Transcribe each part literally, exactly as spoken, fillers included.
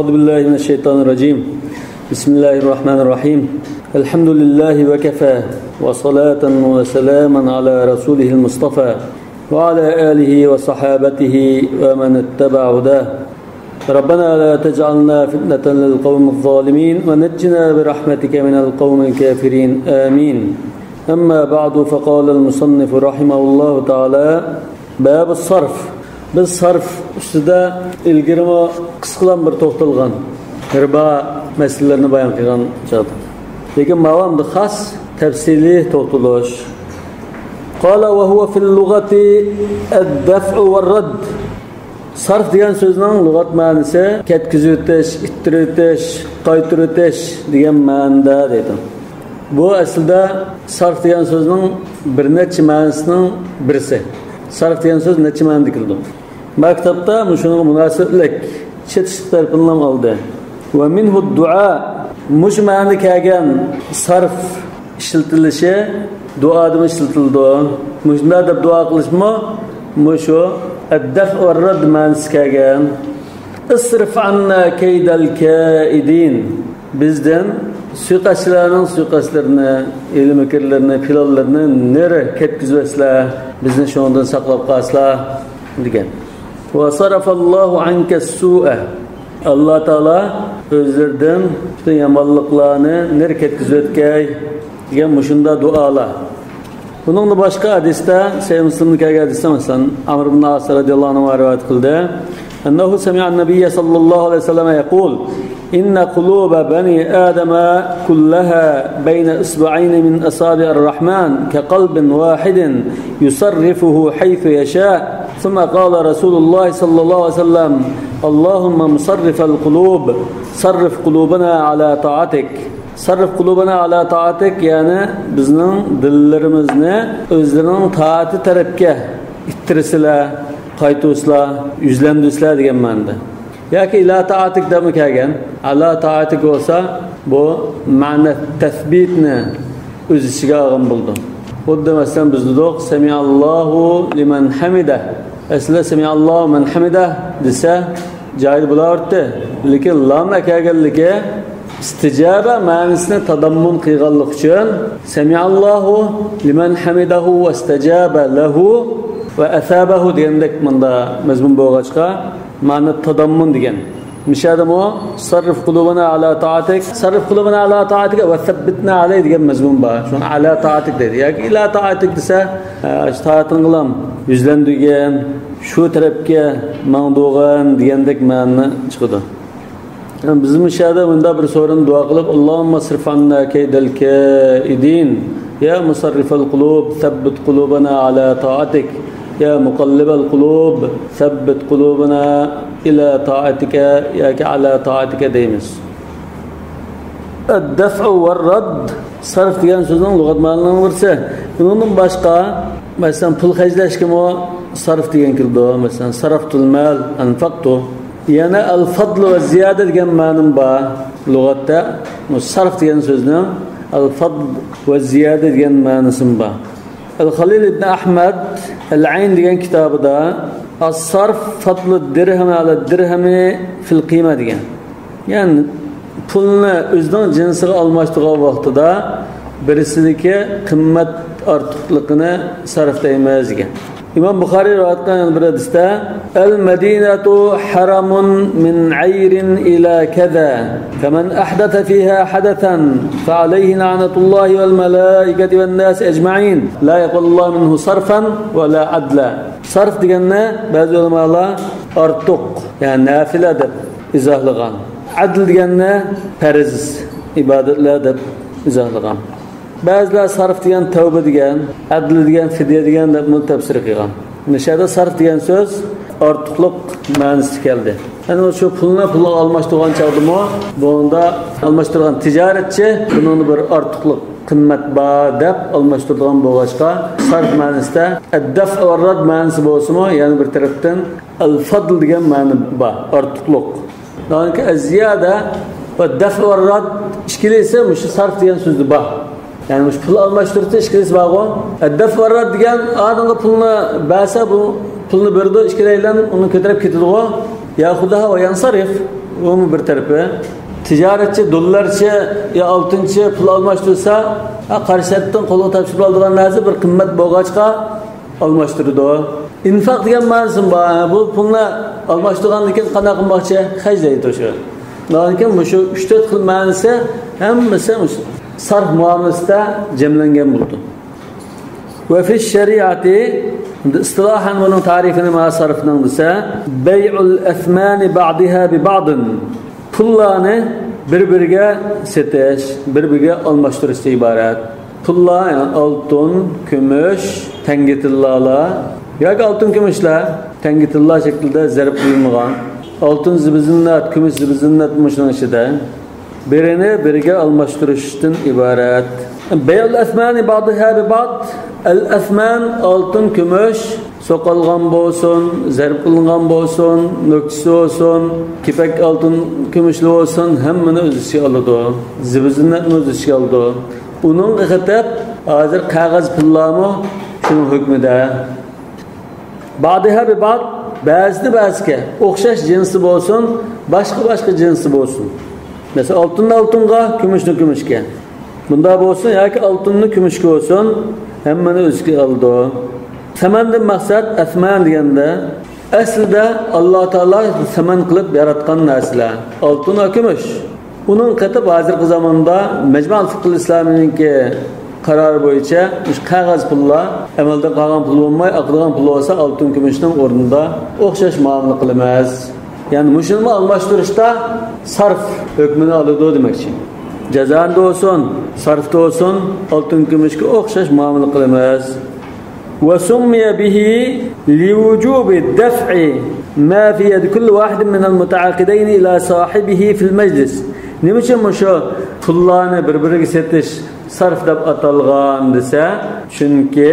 أعوذ بالله من الشيطان الرجيم. بسم الله الرحمن الرحيم. الحمد لله وكفى، وصلاة وسلاما على رسوله المصطفى، وعلى آله وصحابته ومن اتبع هداه. ربنا لا تجعلنا فتنة للقوم الظالمين، ونجنا برحمتك من القوم الكافرين. آمين. أما بعد، فقال المصنف رحمه الله تعالى: باب الصرف. بىز سەرف ئۈستىدە ئىلگىرىمۇ قىسقىلا بىر توختالغان رىبا مەسىلىلىرىنى بايان قىلغان چاغدا. لېكىن ماۋۇ ئەمدى خاس تەپسىلىي توختىلىش. قال: وهو في اللغة الدفع والرد. سەرف دېگەن سۆزنىڭ لۇغەت مەنىسى كەتكۈزۈۋېتىش، ئىتتىرىۋېتىش، قايتۇرۇۋېتىش دېگەن مەنىدە دەيدۇ. بۇ ئەسلىدە سەرف دېگەن سۆزنىڭ بىر نەچچە مەنىسىنىڭ بىرسى. سەرف دېگەن سۆز نەچچە مەنىدە كېلىدۇ. ما كىتابتا مۇشۇنىڭغا مۇناسىۋەتلىك چېتىشلىق تەرىپىنى ئالدى. ومنه الدعاء. مۇشۇ مەنىدە كەلگەن سەرف ئىشلىتىلىشى دۇئادىمۇ ئىشلىتىلىدۇ. مۇشۇنداق دەپ دۇئا قىلىشمۇ مۇشۇ الدفع والرد مەنىسى كەلگەن. اصرف عنا كيد الكائدين. بىزدىن سۇيىقەستچىلەرنىڭ سۇيىقەستلىرىنى، ھىيلە-مىكىرلىرىنى، پىلانلىرىنى نېرى كەتكۈزۈۋەتسىلە، بىزنى شۇنىڭدىن ساقلاپ قالسىلا دېگەن. وصرف الله عنك السوء. ئاللا تائالا ئۆزلىرىدىن پۈتۈن يامانلىقلارنى نېرى كەتكۈزۈۋەتكەي دېگەن مۇشۇنداق دۇئالار. بۇنىڭدىن باشقا ھەدىستە، سەھىھ مۇسلىمدا كەلگەن ھەدىستە، مەسىلەن، ئەمر ئىبن ئاس رەزىياللاھۇ ئەنھۇ رىۋايەت قىلدى. أنه سمع النبي صلى الله عليه وسلم يقول: إن قلوب بني آدم كلها بين إصبعين من أصابع الرحمن كقلب واحد يصرفه حيث يشاء. ثم قال رسول الله صلى الله عليه وسلم: اللهم مصرف القلوب، صرف قلوبنا على طاعتك. سەررىف قۇلۇبىنا ئالا تائەتىك، يەنى بىزنىڭ دىللىرىمىزنى ئۆزلىرىنىڭ تائىتى تەرەپكە ئىتتىرسىلە، قايتۇرسىلا، يۈزلەندۈرسىلە دېگەن مەنىدە. ياكى ئىلا تائەتىك دەپمۇ كەلگەن. ئالا تائەتىك بولسا، بۇ مەنە تەسبىتنى ئۆز ئىچىگە ئالغان بولىدۇ. خۇددى مەسىلەن، بىز دېدۇق، سەمىئاللاھۇ لىمەن ھەمىدە. ئەسلىدە سەمىئاللاھۇ لىمەن ھەمىدە دېسە، جايىدا بولاۋېرىتتى. لېكىن لام ئەكەلگەنلىكى، ئىستىجابە مەنىسىنى تاداممۇن قىلغانلىقى ئۈچۈن، سەمىئاللاھۇ لىمەن ھەمىدەھۇ ۋەستەجابە لەھۇ ۋە ئەسابەھۇ دېگەندەك مۇندا مەزمۇن بولغاچقا، مەنە تاداممۇن دېگەن. مۇشۇ يەردىمۇ سەررىف قۇلۇبىنا ئالا تائەتىك، سەررىف قۇلۇبىنا ئالا تائەتىك ۋە سەببىتنا ئەلەي دېگەن مەزمۇن بار. شۇڭا ئالا تائەتىك دەيدۇ. ياكى ئىلا تائەتىك دېسە، ئە، شۇ تائىتىڭغىلام يۈزلەندۈرگەن، شۇ تەرەپكە ماڭدۇرغان دېگەندەك مەنىنى چىقىدۇ. بىز مۇشۇ يەردە مۇنداق بىر سورۇن دۇئا قىلىپ، اللهم اصرف عنا كيد الكائدين، يا مصرف القلوب ثبت قلوبنا على طاعتك، يا مقلب القلوب ثبت قلوبنا إلى طاعتك ياكى على طاعتك دەيمىز. الدفع والرد، سەرف دېگەن سۆزنىڭ لۇغەت مەنىلىرىنىڭ بىرسى. بۇنىڭدىن باشقا، مەسىلەن، پۇل خەجلەشكىمۇ سەرف دېگەن كېلىدۇ. مەسىلەن، سەرەفتۇل مال، ئەنفەقتۇ. يەنە ئەل فەدل ۋە زىيادە دېگەن مەنىمۇ بار لۇغەتتە. بۇ سەرف دېگەن سۆزنىڭ ئەل فەدل ۋە زىيادە دېگەن مەنىسىمۇ بار. ئەل خەلىل ئىبن ئەھمەد ئەل ئەين دېگەن كىتابىدا، ئەس سەرف فەدلۇ دىرھەم ئەلە دىرھەمى فىل قىيمە دېگەن. يەنى پۇلنى ئۆزىنىڭ جىنسىغا ئالماشتۇرغان ۋاقتىدا بىرسىدىكى قىممەت ئارتۇقلۇقىنى سەرف دەيمىز دېگەن. ئىمام بۇخارىي رىۋايەت قىلغان يەنە بىر ھەدىستە، ئەل مەدىنەتۇ ھەرەمۇن مىن ئەيرىن ئىلە كەزە، فەمەن ئەھدەسە فىھا ھەدەسەن فەئەلەيھى لەئنەتۇللاھى ۋەل مەلائىكەتى ۋەن ناسى ئەجمەئىن، لا يەقبەلۇللاھۇ مىنھۇ سەرفەن ۋەلا ئەدلە. سەرف دېگەننى بەزى ئۆلىمالار ئارتۇق، يەنى نافىلە دەپ ئىزاھلىغان. ئەدل دېگەننى پەرز ئىبادەتلەر دەپ ئىزاھلىغان. بەزىلەر سەرف دېگەن تەۋبە دېگەن، ئەدل دېگەن فىدىيە دېگەن دەپمۇ تەپسىر قىلغان. مۇشۇ يەردە سەرف دېگەن سۆز ئارتۇقلۇق مەنىسىدە كەلدى. يەنى شۇ پۇلنى پۇلغا ئالماشتۇرغان چاغدىمۇ، بۇنىڭدا ئالماشتۇرغان تىجارەتچى بۇنىڭدا بىر ئارتۇقلۇق، قىممەت بار دەپ ئالماشتۇرىدىغان بولغاچقا، سەرف مەنىسىدە، ئەددەف ۋە رەد مەنىسى بولسىمۇ، يەنە بىر تەرەپتىن ئەل فەدل دېگەن مەنە بار، ئارتۇقلۇق. دېمەك، ئەززىيادە ۋە دەف ۋە رەد ئىككىلىسى مۇشۇ سەرف دېگەن سۆزدە بار. يەنى مۇشۇ پۇل ئالماشتۇرۇشتا ئىككىلىسى بارغۇ. دەف ۋە رەد دېگەن ئادەمگە پۇلنى بەرسە، بۇ پۇلنى بېرىدۇ، ئىككىلەيلەن ئۇنى كۆتۈرۈپ كېتىدىغۇ. ياخۇدۇھا ۋە يەنسەرىف. ئۇمۇ بىر تەرىپى. تىجارەتچى دوللارچە يا ئالتۇنچە پۇل ئالماشتۇرسا، ھە، قارشى تەرەپتىن قولغا تاپشۇرۇپ ئالىدىغان نەرسە بىر قىممەت بولغاچقا ئالماشتۇرىدۇ. ئىنفاق دېگەن مەنىسىمۇ بار. ھە، بۇ پۇلنى ئالماشتۇرغاندىن كېيىن قانداق قىلماقچى؟ خەجلەيدۇ شۇ. ئۇنىڭدىن كېيىن مۇشۇ ئۈچ تۆت خىل مەنىسى ھەممىسى مۇشۇ سەرف مۇئامىلىسىدە جەملەنگەن بولىدۇ. وفي الشريعة، ئىستىلاھەن بۇنىڭ تەرىپى نېمە سەرفنىڭ دېسە، بيع الأثمان بعضها ببعض، پۇللارنى بىر-بىرىگە سېتىش، بىر-بىرىگە ئالماشتۇرۇشتىن ئىبارەت. پۇللار، يەنى ئالتۇن، كۈمۈش، تەڭگە تىللالار ياكى ئالتۇن، كۈمۈشلەر تەڭگە تىللا شەكلىدە زەرب قىلىنمىغان. ئالتۇن زىبۇ زىننەت، كۈمۈش زىبۇ زىننەت مۇشۇنىڭ ئىچىدە. بىرىنى بىرىگە ئالماشتۇرۇشتىن ئىبارەت. بيع الأثمان بعضها ببعض. ئەل ئەسمان، ئالتۇن، كۈمۈش، سوقالغان بولسۇن، زەرب قىلىنغان بولسۇن، نۆكتىسى بولسۇن، كېپەك ئالتۇن، كۈمۈشلى بولسۇن، ھەممىنى ئۆز ئىچىگە ئالىدۇ. زىبۇ زىننەتنى ئۆز ئىچىگە ئالىدۇ. ئۇنىڭغا خېتەپ ھازىر قەغەز پۇللارمۇ شۇنىڭ ھۆكمىدە. بعضها ببعض، بەزىدە بەزىگە ئوخشاش جىنسى بولسۇن، باشقا باشقا جىنسى بولسۇن. مەسىلەن، ئالتۇننى ئالتۇنغا، كۈمۈشنى كۈمۈشكە. بۇنداق بولسۇن ياكى ئالتۇننى كۈمۈشكە بولسۇن، ھەممىنى ئۆز ئىچىگە ئالىدۇ. سەمەندىن مەقسەت ئەسمان دېگەندە، ئەسلىدە ئاللا تائالا سەمەن قىلىپ ياراتقان نەرسىلەر. ئالتۇن ۋە كۈمۈش. ئۇنىڭغا قېتىپ ھازىرقى زاماندا مەجمۇ فىقھىل ئىسلامىنىڭكى قارارى بويىچە مۇشۇ قەغەز پۇللار ئەمەلدە قالغان پۇل بولماي، ئاقىدىغان پۇل بولسا ئالتۇن كۈمۈشنىڭ ئورنىدا ئوخشاش مۇئامىلە قىلىمىز. يەنى مۇشۇنىمۇ ئالماشتۇرۇشتا سەرف ھۆكمىنى ئالىدۇ دېمەكچى. جازاندا بولسۇن، سەرفتە بولسۇن، ئالتۇن كۈمۈشكە ئوخشاش مۇئامىلە قىلىمىز. وسمي به لوجوب دفع ما في يد كل واحد من المتعاقدين إلى صاحبه في المجلس. نېمە ئۈچۈن مۇشۇ پۇللارنى بىر-بىرىگە سېتىش سەرف دەپ ئاتالغان دېسە، چۈنكى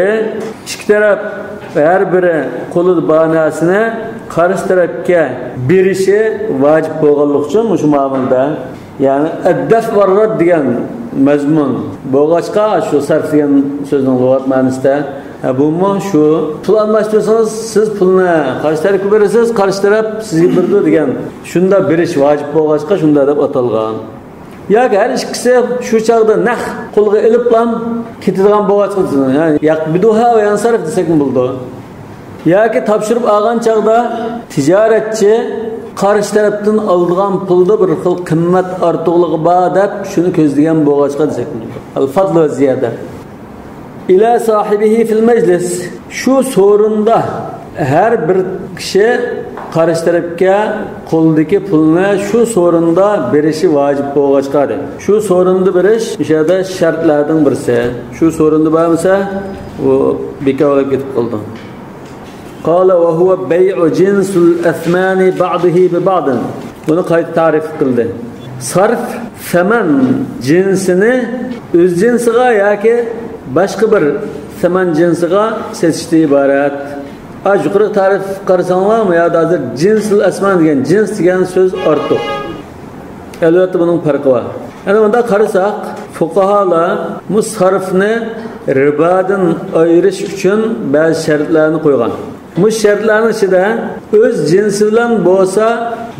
ئىككى تەرەپ ھەر بىرى قولىدا بار نەرسىنى قارشى تەرەپكە بېرىشى ۋاجىپ بولغانلىقى ئۈچۈن مۇشۇ مۇئامىلىدە. يەنى ئەددەف ۋەررەد دېگەن مەزمۇن بولغاچقا، شۇ سەرف دېگەن سۆزنىڭ لۇغەت مەنىسىدە، ھە، بۇمۇ شۇ پۇل ئالماشتۇرسىڭىز، سىز پۇلنى قارشى تەرەپكە بېرىسىز، قارشى تەرەپ سىزگە بېرىدۇ دېگەن، شۇنداق بېرىش ۋاجىپ بولغاچقا، شۇنداق دەپ ئاتالغان. ياكى ھەر ئىككىسى شۇ چاغدا نەق قولغا ئېلىپلا كېتىدىغان بولغاچقا، يەنى يەقبىزۇھا ۋە يەنسەرف دېسەكمۇ بولىدۇ. ياكى تاپشۇرۇپ ئالغان چاغدا تىجارەتچى قارشى تەرەپتىن ئالىدىغان پۇلدا بىر خىل قىممەت ئارتۇقلۇقى بار دەپ شۇنى كۆزلىگەن بولغاچقا دېسەك بولىدۇ. ئەل فەزل ۋە زىيادە. ئىلە ساھىبىھى فىل مەجلىس. شۇ سورۇندا ھەر بىر كىشى قارشى تەرەپكە قولىدىكى پۇلنى شۇ سورۇندا بېرىشى ۋاجىپ بولغاچقا دەپ. شۇ سورۇندا بېرىش مۇشۇ يەردە شەرتلەردىن بىرسى. شۇ سورۇندا بارمىسا، ئۇ بىكار بولۇپ كېتىپ قالىدۇ. قال وهو بيع جنس الأثمان بعضه ببعض. بۇنى قايتا تەرىپ قىلدى. سەرف سەمەن جىنسىنى ئۆز جىنسىغا ياكى باشقا بىر سەمەن جىنسىغا سېتىشتىن ئىبارەت. ئا، يۇقىرىقى تەرىپكە قارىساڭلار، بۇ يەردە ھازىر جىنسىل ئەسمان دېگەن، جىنس دېگەن سۆز ئارتۇق. ئەلۋەتتە، بۇنىڭ پەرقى بار. يەنى مۇنداق قارىساق، فۇقاھالار بۇ سەرفنى رىبادىن ئايرىش ئۈچۈن بەزى شەرتلەرنى قويغان. بۇ شەرتلەرنىڭ ئىچىدە ئۆز جىنسى بىلەن بولسا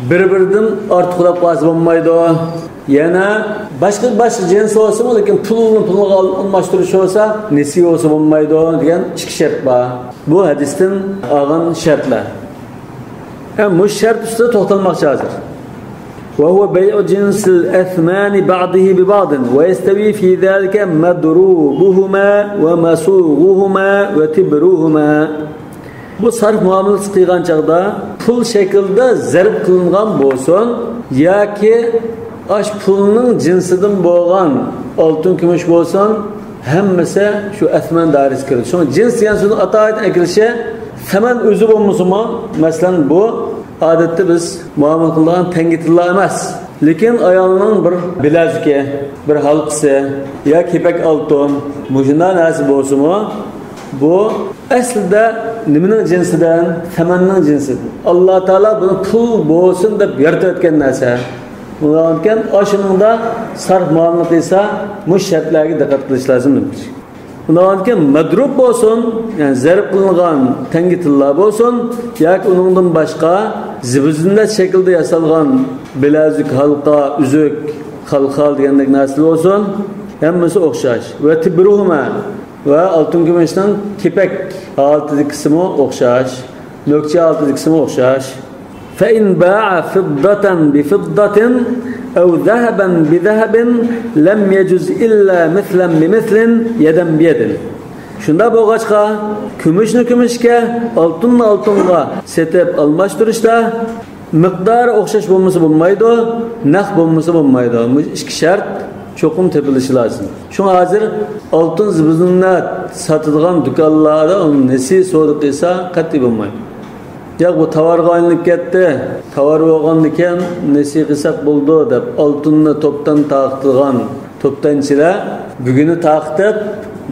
بىر-بىرىدىن ئارتۇقلاپ قالسا بولمايدۇ. يەنە باشقا، باشقا جىنس بولسىمۇ، لېكىن پۇلنى پۇلغا ئالماشتۇرۇش بولسا، نېسىۋە بولسا بولمايدۇ دېگەن ئىككى شەرت بار. بۇ ھەدىستىن ئالغان شەرتلەر. ھەم مۇشۇ شەرت ئۈستىدە توختالماقچى ھازىر. وهو بيع جنس الأثمان بعضه ببعض ويستوي في ذلك مضروبهما ومصوغهما وتبرهما. بۇ سەرف مۇئامىلىسى قىلغان چاغدا پۇل شەكلىدە زەرب قىلىنغان بولسۇن ياكى ئاش پۇلنىڭ جىنسىدىن بولغان ئالتۇن، كۈمۈش بولسۇن، ھەممىسى شۇ ئەسمان دائىرىسىگە كىرىدۇ. شۇڭا جىنس دېگەن سۆزنىڭ ئاتايىن ئەكېلىشى سەمەن ئۆزى بولمىسىمۇ، مەسىلەن، بۇ ئادەتتە بىز مۇئامىلە قىلىدىغان تەڭگە تىللا ئەمەس. لېكىن ئايالنىڭ بىر بىلەزۈكى، بىر ھالقىسى يا كېپەك ئالتۇن، مۇشۇنداق نەرسە بولسىمۇ، بۇ ئەسلىدە نېمىنىڭ جىنسىدىن؟ سەمەننىڭ جىنسىدىن. ئاللا تائالا بۇنى پۇل بولسۇن دەپ يارىتىۋەتكەن نەرسە. بۇنىڭدىن كېيىن ئاشۇنىڭدا سەرف مۇئامىلە قىلسا، مۇشۇ شەرتلەرگە دىققەت قىلىش لازىم دېمەكچى. ئۇنىڭدىن كېيىن مەدرۇب بولسۇن، يەنى زەرب قىلىنغان تەڭگە تىللا بولسۇن ياكى ئۇنىڭدىن باشقا زىبۇزىننەت شەكلىدە ياسالغان بىلەزۈك، ھالقا، ئۈزۈك، خالخال دېگەندەك نەرسىلەر بولسۇن، ھەممىسى ئوخشاش. ۋە تىبرۇھۇما، ۋە ئالتۇن كۈمۈشنىڭ كېپەك ھالىتىدىكىسىمۇ ئوخشاش، نۆكچە ھالىتىدىكىسىمۇ ئوخشاش. فإن باع فضة بفضة أو ذهبا بذهب لم يجز إلا مثلا بمثل يدا بيد. شۇنداق بولغاچقا، كۈمۈشنى كۈمۈشكە، ئالتۇننى ئالتۇنغا سېتىپ ئالماشتۇرۇشتا مىقدارى ئوخشاش بولمىسا بولمايدۇ، نەق بولمىسا بولمايدۇ. بۇ ئىككى شەرت چوقۇم تېپىلىشى لازىم. شۇڭا ھازىر ئالتۇن زىبۇزىننەت ساتىدىغان دۇكانلاردا ئۇنى نېسى سودا قىلسا قەتئىي بولمايدۇ. ياق، بۇ تاۋارغا ئايلىنىپ كەتتى، تاۋار بولغاندىكىن نېسى قىلساق بولىدۇ دەپ، ئالتۇننى توپتان تارقىتىدىغان توپتانچىلار بۈگۈنى تارقىتىپ،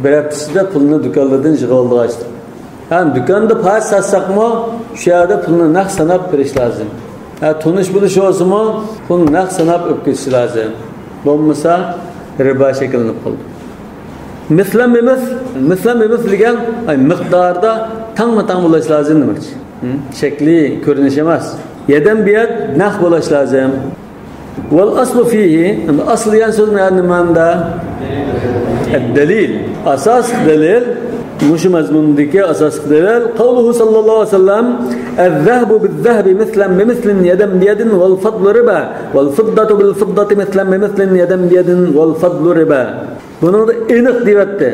بىر ھەپتە ئىچىدە پۇلنى دۇكانلاردىن يىغىۋالىدىغان ئىشلار. ھەم دۇكاندا پاچ ساتساقمۇ، شۇ يەردە پۇلنى نەق ساناپ بېرىش لازىم. ھە، تونۇش بىلىش بولسىمۇ، پۇلنى نەق ساناپ ئۆپ كېتىش لازىم. بولمىسا، رىبا شەكىللىنىپ قالىدۇ. مىسلەن بىمىسل، مىسلەن بىمىسل دېگەن، ئاي، مىقداردا تاڭمۇ تاڭ بولاش لازىم دېمەكچى. ھە؟ شەكلى، كۆرۈنۈش ئەمەس. يەدەن بىيەد نەق بولاش لازىم. ۋەل ئەسلۇ فىھى، ئەمدى ئەسل دېگەن سۆز نېمە مەنىدە؟ دەلىل. ئاساسلىق دەلىل، مۇشۇ مەزمۇندىكى ئاساسلىق دەلىل، قەۋلۇھۇ سەللەللاھۇ ئەلەيھى ۋەسەللەم، ئەززەھبۇ بىززەھبى مىسلەن بىمىسلىن يەدەن بىيەدىن ۋەل فەدلۇ رىبا، ۋەل فىددەتۇ بىل فىددەتى مىسلەن بىمىسلىن يەدەن بىيەدىن ۋەل فەدلۇ رىبا. بۇنىڭدا ئېنىق دېيىۋەتتى.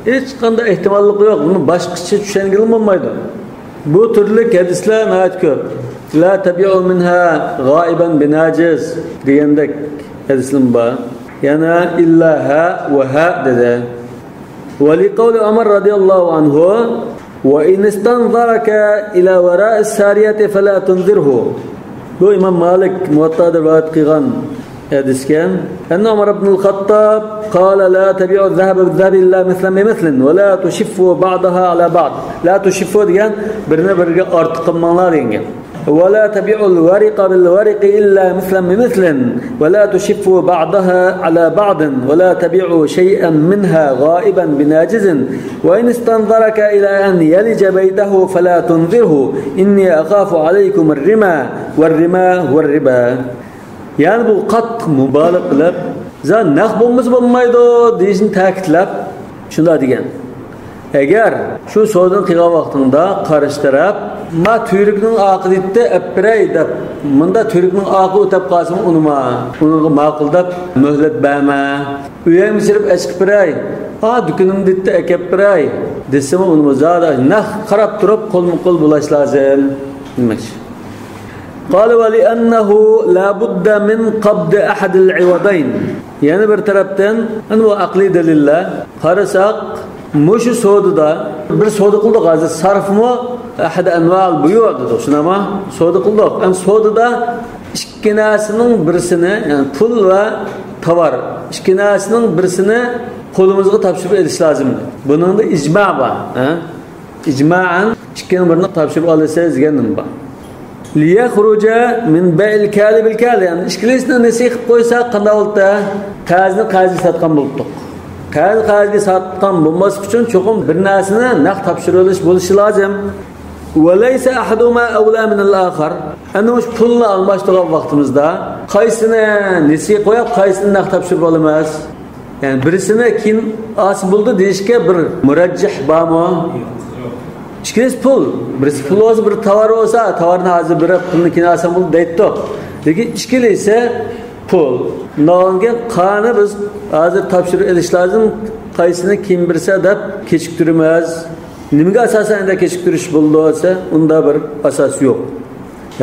ھېچقانداق ئېھتىماللىقى يوق. بۇنى باشقىچە چۈشەنگىلى بولمايدۇ. بۇ تۈرلۈك ھەدىسلەر ناھايىتى كۆپ. لا تەبىئۇ مىنھا غائىبەن بىناجىز دېگەندەك ھەدىسلىرىمۇ بار. يەنە ئىللا ھا ۋە ھا دېدى. ولقول عمر رضي الله عنه، وإن استنظرك إلى وراء السارية فلا تنظره. بۇ ئىمام مالىك مۇۋەتتادا رىۋايەت قىلغان ھەدىسكەن. أن عمر بن الخطاب قال: لا تبيعوا الذهب بالذهب إلا مثلا بمثل، ولا تشفوا بعضها على بعض. لا تشفوا دېگەن بىرنى بىرىگە ئارتۇق قىلماڭلار دېگەن گەپ. ولا تبيعوا الورق بالورق إلا مثلا بمثل، ولا تشفوا بعضها على بعض، ولا تبيعوا شيئا منها غائبا بناجز، وإن استنظرك إلى أن يلج بيته فلا تنظره، إني أخاف عليكم الرما، والرما هو الربا. يەنى بۇ قاتتىق مۇبالىغە قىلىپ، زادى نەق بولمىسا بولمايدۇ دېيىشنى تەكىتلەپ، شۇنداق دېگەن. ئەگەر شۇ سودىنى قىلغان ۋاقتىڭدا قارشى تەرەپ، ما تۈۋرۈكنىڭ ئاقى دېدى، ئەپ بېرەي دەپ، مۇندا تۈۋرۈكنىڭ ئاقى ئۆتەپ قالسىمۇ ئۇنىما، ئۇنىڭغا ماقۇل دەپ مۆھلەت بەرمە. ئۆيەڭگە چىرىپ ئەچىقىپ بېرەي، ئا دۇكىنىم دېدى، ئەكەپ بېرەي دېسىمۇ ئۇنىما، زادى نەق قاراپ تۇرۇپ قولمۇ قول بولاش لازىم دېمەكچى. قال: ولأنه لا بد من قبض أحد العوضين. يەنە بىر تەرەپتىن، ئەنە بۇ ئەقلىي دەلىللەر. قارىساق، مۇشۇ سودىدا، بىر سودا قىلدۇق ھازىر، سارفمۇ، أحد أنواع البيوع دېدۇق، شۇنداقمۇ؟ سودا قىلدۇق. ئەنە سودىدا ئىككى نەرسىنىڭ بىرسىنى، يەنى پۇل ۋە تاۋار، ئىككى نەرسىنىڭ بىرسىنى قولىمىزغا تاپشۇرۇپ ئېلىش لازىم. بۇنىڭدا ئىجما بار، ھە؟ ئىجمائەن ئىككىنىڭ بىرىنى تاپشۇرۇپ ئالىسىز دېگەن نېمە بار؟ ليخرج من بيع الكال بالكال، يەنى ئىككىلىسىنى نېسى قىلىپ قويسا قانداق بولدى؟ قەرزنى قەرزگە ساتقان بولۇپتۇق. قەرزنى قەرزگە ساتقان بولماسلىق ئۈچۈن چوقۇم بىر نەرسىنى نەق تاپشۇرۇۋېلىش بولۇشى لازىم. وليس أحدهما أولى من الآخر. ئەنە مۇشۇ پۇلنى ئالماشتۇرغان ۋاقتىمىزدا قايسىنى نېسى قويۇپ، قايسىنى نەق تاپشۇرۇپ ئالىمىز؟ يەنى بىرسىنى كېيىن ئالسا بولىدۇ دېيىشكە بىر مۇرەججىھ بارمۇ؟ ئىككىلىسى پۇل. بىرسى پۇل بولسا، بىر تاۋار بولسا، تاۋارنى ھازىر بېرىپ، پۇلنى كېيىن ئالسام بولىدۇ دەيتتۇق. لېكىن ئىككىلىسى پۇل. ئۇنداق بولغاندىكىن قانى بىز ھازىر تاپشۇرۇپ ئېلىش لازىم، قايسىنى كېيىن بېرسە دەپ كېچىكتۈرىمىز. نېمىگە ئاساسەن ئەندە كېچىكتۈرۈش بولىدۇ دېسە، ئۇنداق بىر ئاساس يوق.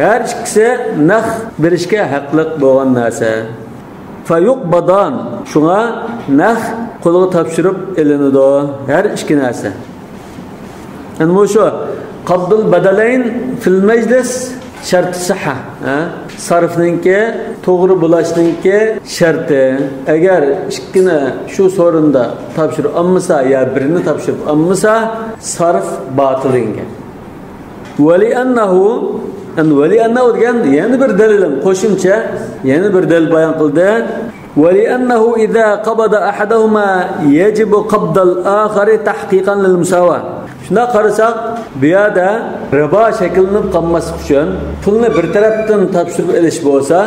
ھەر ئىككىسى نەق بېرىشكە ھەقلىق بولغان نەرسە. فيقبضان، شۇڭا نەق قولغا تاپشۇرۇپ ئېلىنىدۇ ھەر ئىككى نەرسە. يەنى مۇشۇ قبض البدلين في المجلس شرط الصحة، ھە؟ سارفنىڭكى توغرا بولۇشنىڭكى شەرتى. ئەگەر ئىككىنى شۇ سورۇندا تاپشۇرۇپ ئالمىسا يا بىرىنى تاپشۇرۇپ ئالمىسا، سارف باتىل دېگەن گەپ. ولأنه، يەنى ولأنه دېگەن يەنە بىر دەلىلىم، قوشۇمچە يەنە بىر دەلىل بايان قىلدى. ولأنه إذا قبض أحدهما يجب قبض الآخر تحقيقا للمساواة. شۇنداق قارىساق، بۇ يەردە رىبا شەكىللىنىپ قالماسلىق ئۈچۈن پۇلنى بىر تەرەپتىن تاپشۇرۇپ ئېلىش بولسا،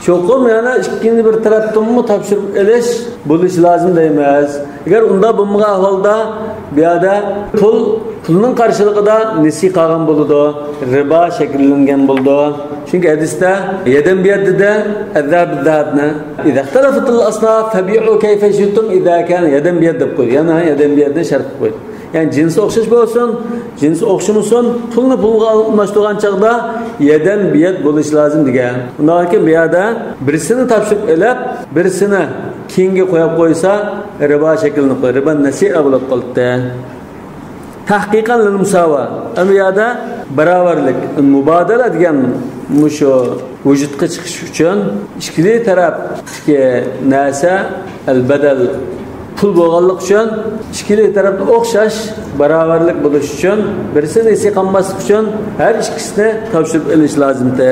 چوقۇم يەنە ئىككىنچى بىر تەرەپتىنمۇ تاپشۇرۇپ ئېلىش بولۇشى لازىم دەيمىز. ئەگەر ئۇنداق بولمىغان ئەھۋالدا، بۇ يەردە پۇل، پۇلنىڭ قارشىلىقىدا نېسى قالغان بولىدۇ، رىبا شەكىللەنگەن بولىدۇ. چۈنكى ھەدىستە يەدەن بىيەد دېدى، ئەززەھەب بىززەھەبنى. ئىزەختەلەفتىل ئەسناف فەبىئۇ كەيفە شىئتۇم ئىزا كان يەدەن بىيەد دەپ قويدى. يەنە يەدەن بىيەدنى شەرت قىلىپ قويدى. يەنى جىنسى ئوخشاش بولسۇن، جىنسى ئوخشىمىسۇن، پۇلنى پۇلغا ئالماشتۇرغان چاغدا يەدەن بىيەد بولۇش لازىم دېگەن. ئۇنداقكەن بۇ يەردە بىرسىنى تاپشۇرۇپ ئېلىپ، بىرسىنى كېيىنگە قويۇپ قويسا، رىبا شەكىللىنىپ قالىدۇ، رىبا نەسىئە بولۇپ قالىدۇ. تەھقىقەن لىل مۇساۋا. ئەمما بۇ يەردە باراۋەرلىك، مۇبادىلە دېگەن مۇشۇ ۋۇجۇدقا چىقىش ئۈچۈن ئىككىلى تەرەپتىكى نەرسە، ئەلبەدەل، پۇل بولغانلىقى ئۈچۈن ئىككىلى تەرەپتە ئوخشاش باراۋەرلىك بولۇش ئۈچۈن بىرسى نېسى قالماسلىق ئۈچۈن ھەر ئىككىسىنى تاپشۇرۇپ ئېلىش لازىمتى.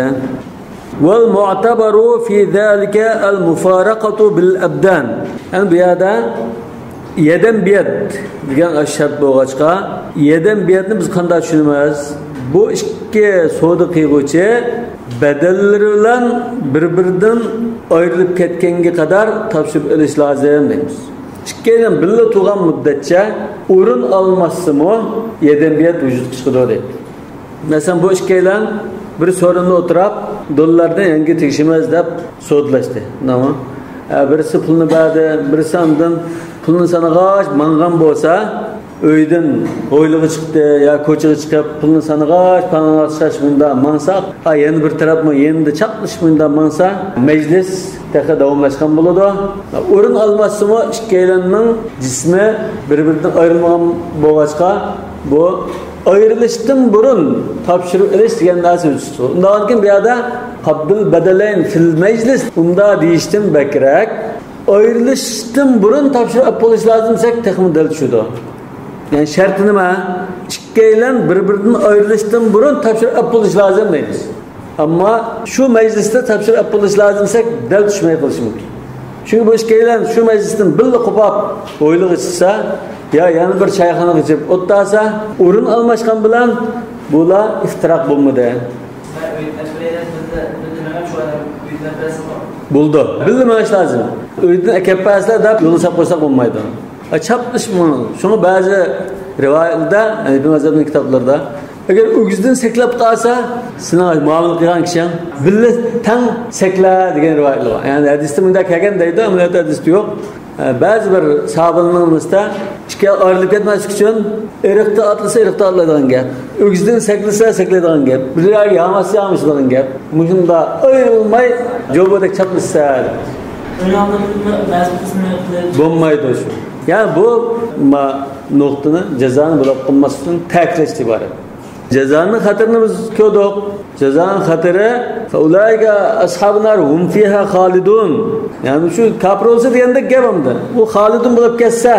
والمعتبر في ذلك المفارقة بالأبدان. يەنى بۇ يەردە يەدەن بىيەد دېگەن شەرت بولغاچقا، يەدەن بىيەدنى بىز قانداق چۈشىنىمىز؟ بۇ ئىككى سودا قىلغۇچى بەدەنلىرى بىلەن بىر-بىرىدىن ئايرىلىپ كەتكەنگە قەدەر تاپشۇرۇپ ئېلىش لازىم دەيمىز. ئىككىيلەن بىللە تۇرغان مۇددەتچە ئورۇن ئالماشسىمۇ يەدەن بىيەد ۋۇجۇدقا چىقىدۇ دەيدۇ. مەسىلەن، بۇ ئىككىيلەن بىر سورۇندا ئولتۇراپ، دوللارنى يەڭگە تېگىشىمىز دەپ سودىلاشتى. نېمە؟ ئە، بىرسى پۇلنى بەردى، بىرسى ئاندىن پۇلنى سانىغاچ ماڭغان بولسا، ئۆيدىن ھويلىغا چىقتى يا كوچىغا چىقىپ، پۇلنى سانىغاچ، پاڭلاشقاچ مۇنداق ماڭسا، ئا، يەنە بىر تەرەپمۇ يېنىدا چاقلىشىپ مۇنداق ماڭسا، مەجلىس تېخى داۋاملاشقان بولىدۇ. ئورۇن ئالماشسىمۇ ئىككىيلەننىڭ جىسمى بىر-بىرىدىن ئايرىلمىغان بولغاچقا، بۇ ئايرىلىشتىن بۇرۇن تاپشۇرۇپ ئېلىش دېگەن نەرسە ئۆتۈشتۇ. ئۇنداقكەن بۇ يەردە قەبزۇل بەدەلەين فىل مەجلىس ئۇنداق دېيىشتىن بەكرەك، ئايرىلىشتىن بۇرۇن تاپشۇرۇپ ئېلىپ بولۇش لازىم دېسەك، تېخىمۇ دەل چۈشىدۇ. يەنى شەرتى نېمە؟ ئىككىيلەن بىر-بىرىدىن ئايرىلىشتىن بۇرۇن تاپشۇرۇپ ئېلىپ بولۇش لازىم دەيمىز. ئەمما شۇ مەجلىستە تاپشۇرۇپ ئېلىپ بولۇش لازىم دېسەك، دەل چۈشمەي قېلىشى مۇمكىن. چۈنكى بۇ ئىككىيلەن شۇ مەجلىستىن بىللە قوپاپ ھويلىغا چىقسا يا يەنە بىر چايخانىغا چىقىپ ئولتۇرسا، ئورۇن ئالماشقان بىلەن بۇلار ئىفتىراق بولمىدى. بولىدۇ. بىللە مېڭىش لازىم. ئۆيدىن ئەكەپ بەرسىلە دەپ يولغا ساپ قويساق بولمايدۇ. ئە، چاپلىشىپ ماڭىدۇ. شۇڭا بەزى رىۋايەتلەردە، ھەنىفىي مەزھەپنىڭ كىتابلىرىدا، ئەگەر ئۆگزىدىن سەكرەپ قالسا، سېنىڭ مۇئامىلە قىلغان كىشىڭ بىللە تەڭ سەكرە دېگەن رىۋايەتلەر بار. يەنى ھەدىستە مۇنداق كەلگەن دەيدۇ، ئەمەلىيەتتە ھەدىستە يوق. ئە، بەزى بىر ساھابىلەرنىڭ ئىككى ئايرىلىپ كەتمەسلىك ئۈچۈن ئېرىقتا ئاتلىسا ئېرىقتا ئاتلايدىغان گەپ. ئۆگزىدىن سەكرىسە سەكرەيدىغان گەپ. بىر يەرگە ياماشسا يامىشىدىغان گەپ. مۇشۇنداق ئايرىلماي جوبىدەك چاپلىشىسە. ئۆينىڭ ئالدىدا بەزى قىسمى بولمايدۇ شۇ. يەنى بۇ ما نۇقتىنى جازانى بولۇپ قالماسلىقتىن تەكىتلەشتىن ئىبارەت. جازانىڭ خەتىرىنى بىز كۆردۇق. جازانىڭ خەتىرى فەئۇلائىكە ئەسھابۇن نار ھۇم فىھا خالىدۇن. يەنى شۇ كاپىر بولسا دېگەندەك گەپ ئەمدى. ئۇ خالىدۇن بولۇپ كەتسە،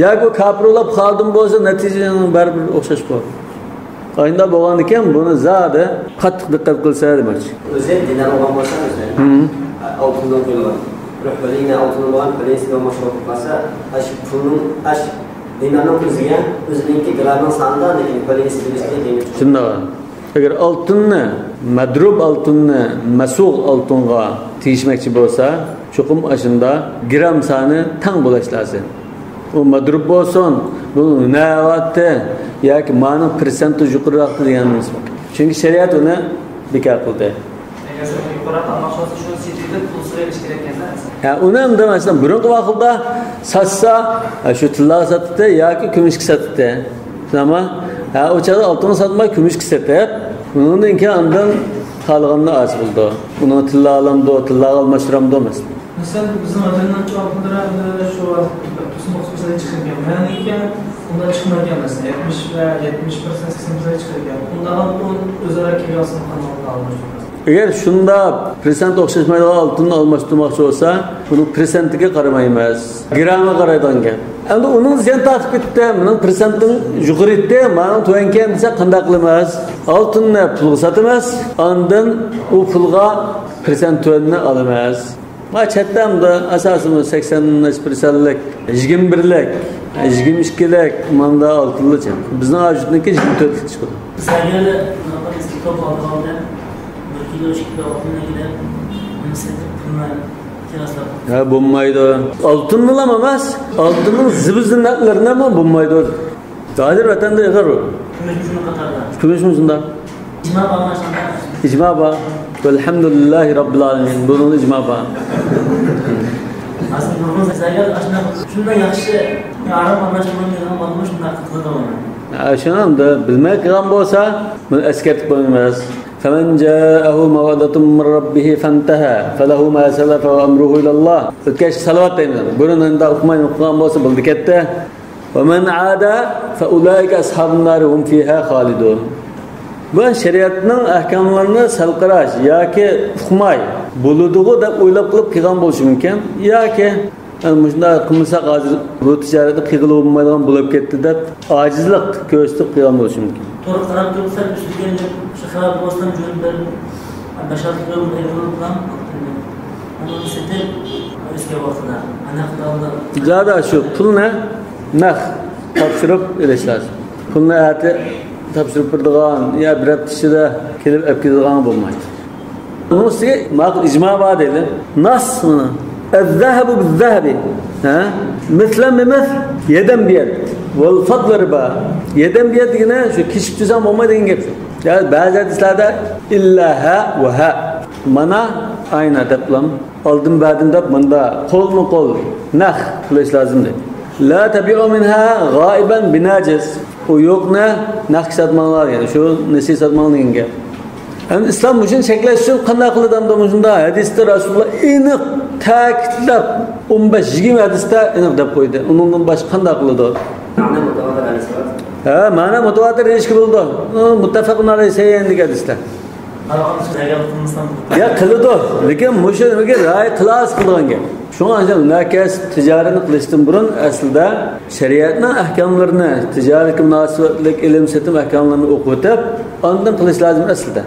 ياكى ئۇ كاپىر بولۇپ خالىدۇن بولسا، نەتىجىنىڭ بەرىبىر ئوخشاش بولىدۇ. ئاينىدا بولغاندىكىن بۇنى زادى قاتتىق دىققەت قىلسا دېمەكچى. ئۆزى دىنار بولغان بولسا، مەسىلەن، ھىم. ئالتۇندىن قويۇلغان. بىر خۆلىيىنى ئالتۇن بولغان، خۆلىيىنى سېتىۋالماقچى بولۇپ قالسا، ئاشۇ پۇلنىڭ، ئاشۇ دىنارنىڭ ئۆزىگە ئۆزىنىڭكى گرامنىڭ سانىدا، لېكىن خۆلىيىنى سېتىۋېلىشتىن كېيىن شۇنداق. ئەگەر ئالتۇننى، مەدرۇب ئالتۇننى، مەسۇغ ئالتۇنغا تېگىشمەكچى بولسا، چوقۇم ئاشۇندا گرام سانى تەڭ بولۇش لازىم. ئۇ مەدرۇب بولسۇن، بۇ نەۋاتى ياكى مانىڭ پىرسەنتى يۇقىرىراقتى دېگەن نېمىسى بار. چۈنكى شەرىئەت ئۇنى بىكار قىلدى. ئەگەر شۇ يۇقىرىراق ئالماقچى بولسا، شۇنى سېتىۋېتىپ، پۇل سېلىش كېرەك ئىكەن-دە. ھە، ئۇنى ئەمدى مەسىلەن، بۇرۇنقى ۋاقىتتا ساتسا، ھە، شۇ تىللاغا ساتتى ياكى كۈمۈشكە ساتتى. شۇنداقمۇ؟ ھە، ئۇ چاغدا ئالتۇنغا ساتماي، كۈمۈشكە سېتىپ، ئۇنىڭدىن كېيىن ئاندىن خالىغاننى ئالسا بولىدۇ. ئۇنى تىللا ئالامدۇ، تىللاغا ئالماشتۇرامدۇ، مەسىلەن؟ مەسىلەن، بىزنىڭ ئۆتۈمنىڭ چوڭلۇقلىرى ئەمدى شۇ توقسان توققۇز پىرسەنت چىقىدىكەن. مەنىڭكى ئۇنداق چىقمايدىكەن، مەسىلەن، يەتمىش ۋە يەتمىش پىرسەنت، سەكسەن پىرسەنت چىقىدىكەن. ئۇنداق ئۇ ئۆزئارا كېلىۋالسا قانداق ئالماشتۇرىمىز؟ ئەگەر شۇنداق پىرسەنت ئوخشاشمايدىغان ئالتۇننى ئالماشتۇرماقچى بولسا، بۇنىڭ پىرسەنتىگە قارىمايمىز. گرامغا قارايدىغان گەپ. ئەمدى ئۇنىڭ زىيان تارتىپ كېتىپتۇ، مېنىڭ پىرسەنتىم يۇقىرى ئىدى، مانا تۆۋەنكەن دېسە قانداق قىلىمىز؟ ئالتۇننى پۇلغا ساتىمىز، ئاندىن ئۇ پۇلغا پىرسەنت تۆۋەننى ئالىمىز. ما چەتتە ئەمدى ئاساسىي سەكسەن نەچچە پىرسەنتلىك، يىگىرمە بىرلىك، يىگىرمە ئىككىلىك، ماندا ئالتۇنلىچە. بىزنىڭ ئاۋۇتنىڭكى يىگىرمە تۆتلۈك چىقىدۇ. سەگەنلىك ئېسكى توپ ئالدىغاندا بىر كىلو، ئىككى كىلو ئالتۇننى ئەكېلىپ، ئۇنى سېتىپ پۇلنى قىياسلاپ. ھە، بولمايدۇ. ئالتۇننىلا ئەمەس، ئالتۇننىڭ زىبۇ زىننەتلىرىنىمۇ بولمايدۇ. ھازىر ۋەتەندە ئېغىر بۇ. كۈمۈشمۇ شۇنىڭ قاتارىدا. كۈمۈشمۇ شۇنداق. ئىجما بارمۇ شۇنداق؟ ئىجما بار. ۋەلھەمدۇلىللاھى راببىل ئالەمىن. بۇنىڭدا ئىجما بار. ھازىر نۇرغۇن زەگەر ئاشۇنداق شۇنداق ياخشى، ھارام ئارىلاشتۇرغان دېگەن بارمۇ شۇنداق قىلىدىغان؟ ھە، شۇنى ئەمدى بىلمەي قىلغان بولسا، بۇنى ئەسكەرتىپ قويىمىز. فمن جاءه موعظة من ربه فانتهى فله ما سلف وأمره إلى الله. ئۆتكەچكە سالىۋات دەيمىز. بۇرۇن ئەمدى ئۇقماي قىلغان بولسا بولدى كەتتى. ومن عاد فأولئك أصحاب النار هم فيها خالدون. بۇ شەرىئەتنىڭ ئەھكاملىرىنى سەل قاراش ياكى ئۇقماي بولىدىغۇ دەپ ئويلاپ قىلىپ قىلغان بولۇشى مۇمكىن. ياكى، يەنى، مۇشۇنداق قىلمىساق ھازىر بۇ تىجارەتنى قىلغىلى بولمايدىغان بولۇپ كەتتى دەپ ئاجىزلىق كۆرسىتىپ قىلغان بولۇشى مۇمكىن. تورغا قاراپ تۇرۇپ سەل ئۈزۈلگەن دەپ شۇ خىراپ بولسام جۆرۈپ بېرىپ، بەش-ئالتە كىلو ئېغىرلىق بىلەن ئۇنى سېتىپ ئۆسكەن ۋاقتىدا ئانا قىلغاندا. زادى شۇ پۇلنى نەق تاپشۇرۇپ ئېلىش لازىم. پۇلنى ئەتە تاپشۇرۇپ بېرىدىغان يا بىر ھەپتە ئىچىدە كېلىپ ئەپ كېتىدىغان بولمايدۇ. ئۇنىڭ ئۈستىگە ماقۇل ئىجما بار دەيلى. ناس مانا. الذهب بالذهب. ھە؟ مثلا بمثل، يدا بيد. والفضل ربا. يدا بيد دېگىنى شۇ كېسىپ تۈزەڭ بولماي دېگەن گەپ شۇ. يا بەزى ھەدىسلەردە إلا ها وها. مانا ئاينا دەپلام. ئالدىن بەردىن دەپ مۇندا قولمۇ قول نەق قىلىش لازىم دەيدۇ. لا تبيع منها غائبا بنجس. ئۇ يوقنى نەقكە ساتماڭلار، يەنى شۇ نەسىگە ساتماڭلار دېگەن گەپ. ئەمدى ئىسلام مۇشۇنى چەكلەش ئۈچۈن قانداق قىلىدۇ ئەمدى مۇشۇندا؟ ھەدىستە رەسۇلۇللا ئېنىق تەكىتلەپ، ئون بەش يىگىرمە ھەدىستە ئېنىق دەپ قويدى. ئۇنىڭدىن باشقا قانداق قىلىدۇ؟ مەنە مۇتەۋاتىر ھەدىس بار. ھە، مەنە مۇتەۋاتىر دېيىشكە بولىدۇ. ئۇ مۇتتەفەقۇن ئەلەيھى سەھىھەيندىكى ھەدىستە. يا، قىلىدۇ، لېكىن مۇشۇ نېمىگە رىئايە قىلارسىز قىلىدىغان گەپ. شۇڭا ئاشۇ مۇناكەس تىجارەتنى قىلىشتىن بۇرۇن ئەسلىدە شەرىئەتنىڭ ئەھكاملىرىنى، تىجارەتكە مۇناسىۋەتلىك ئېلىم-سېتىم ئەھكاملىرىنى ئوقۇۋېتىپ، ئاندىن قىلىش لازىم ئەسلىدە.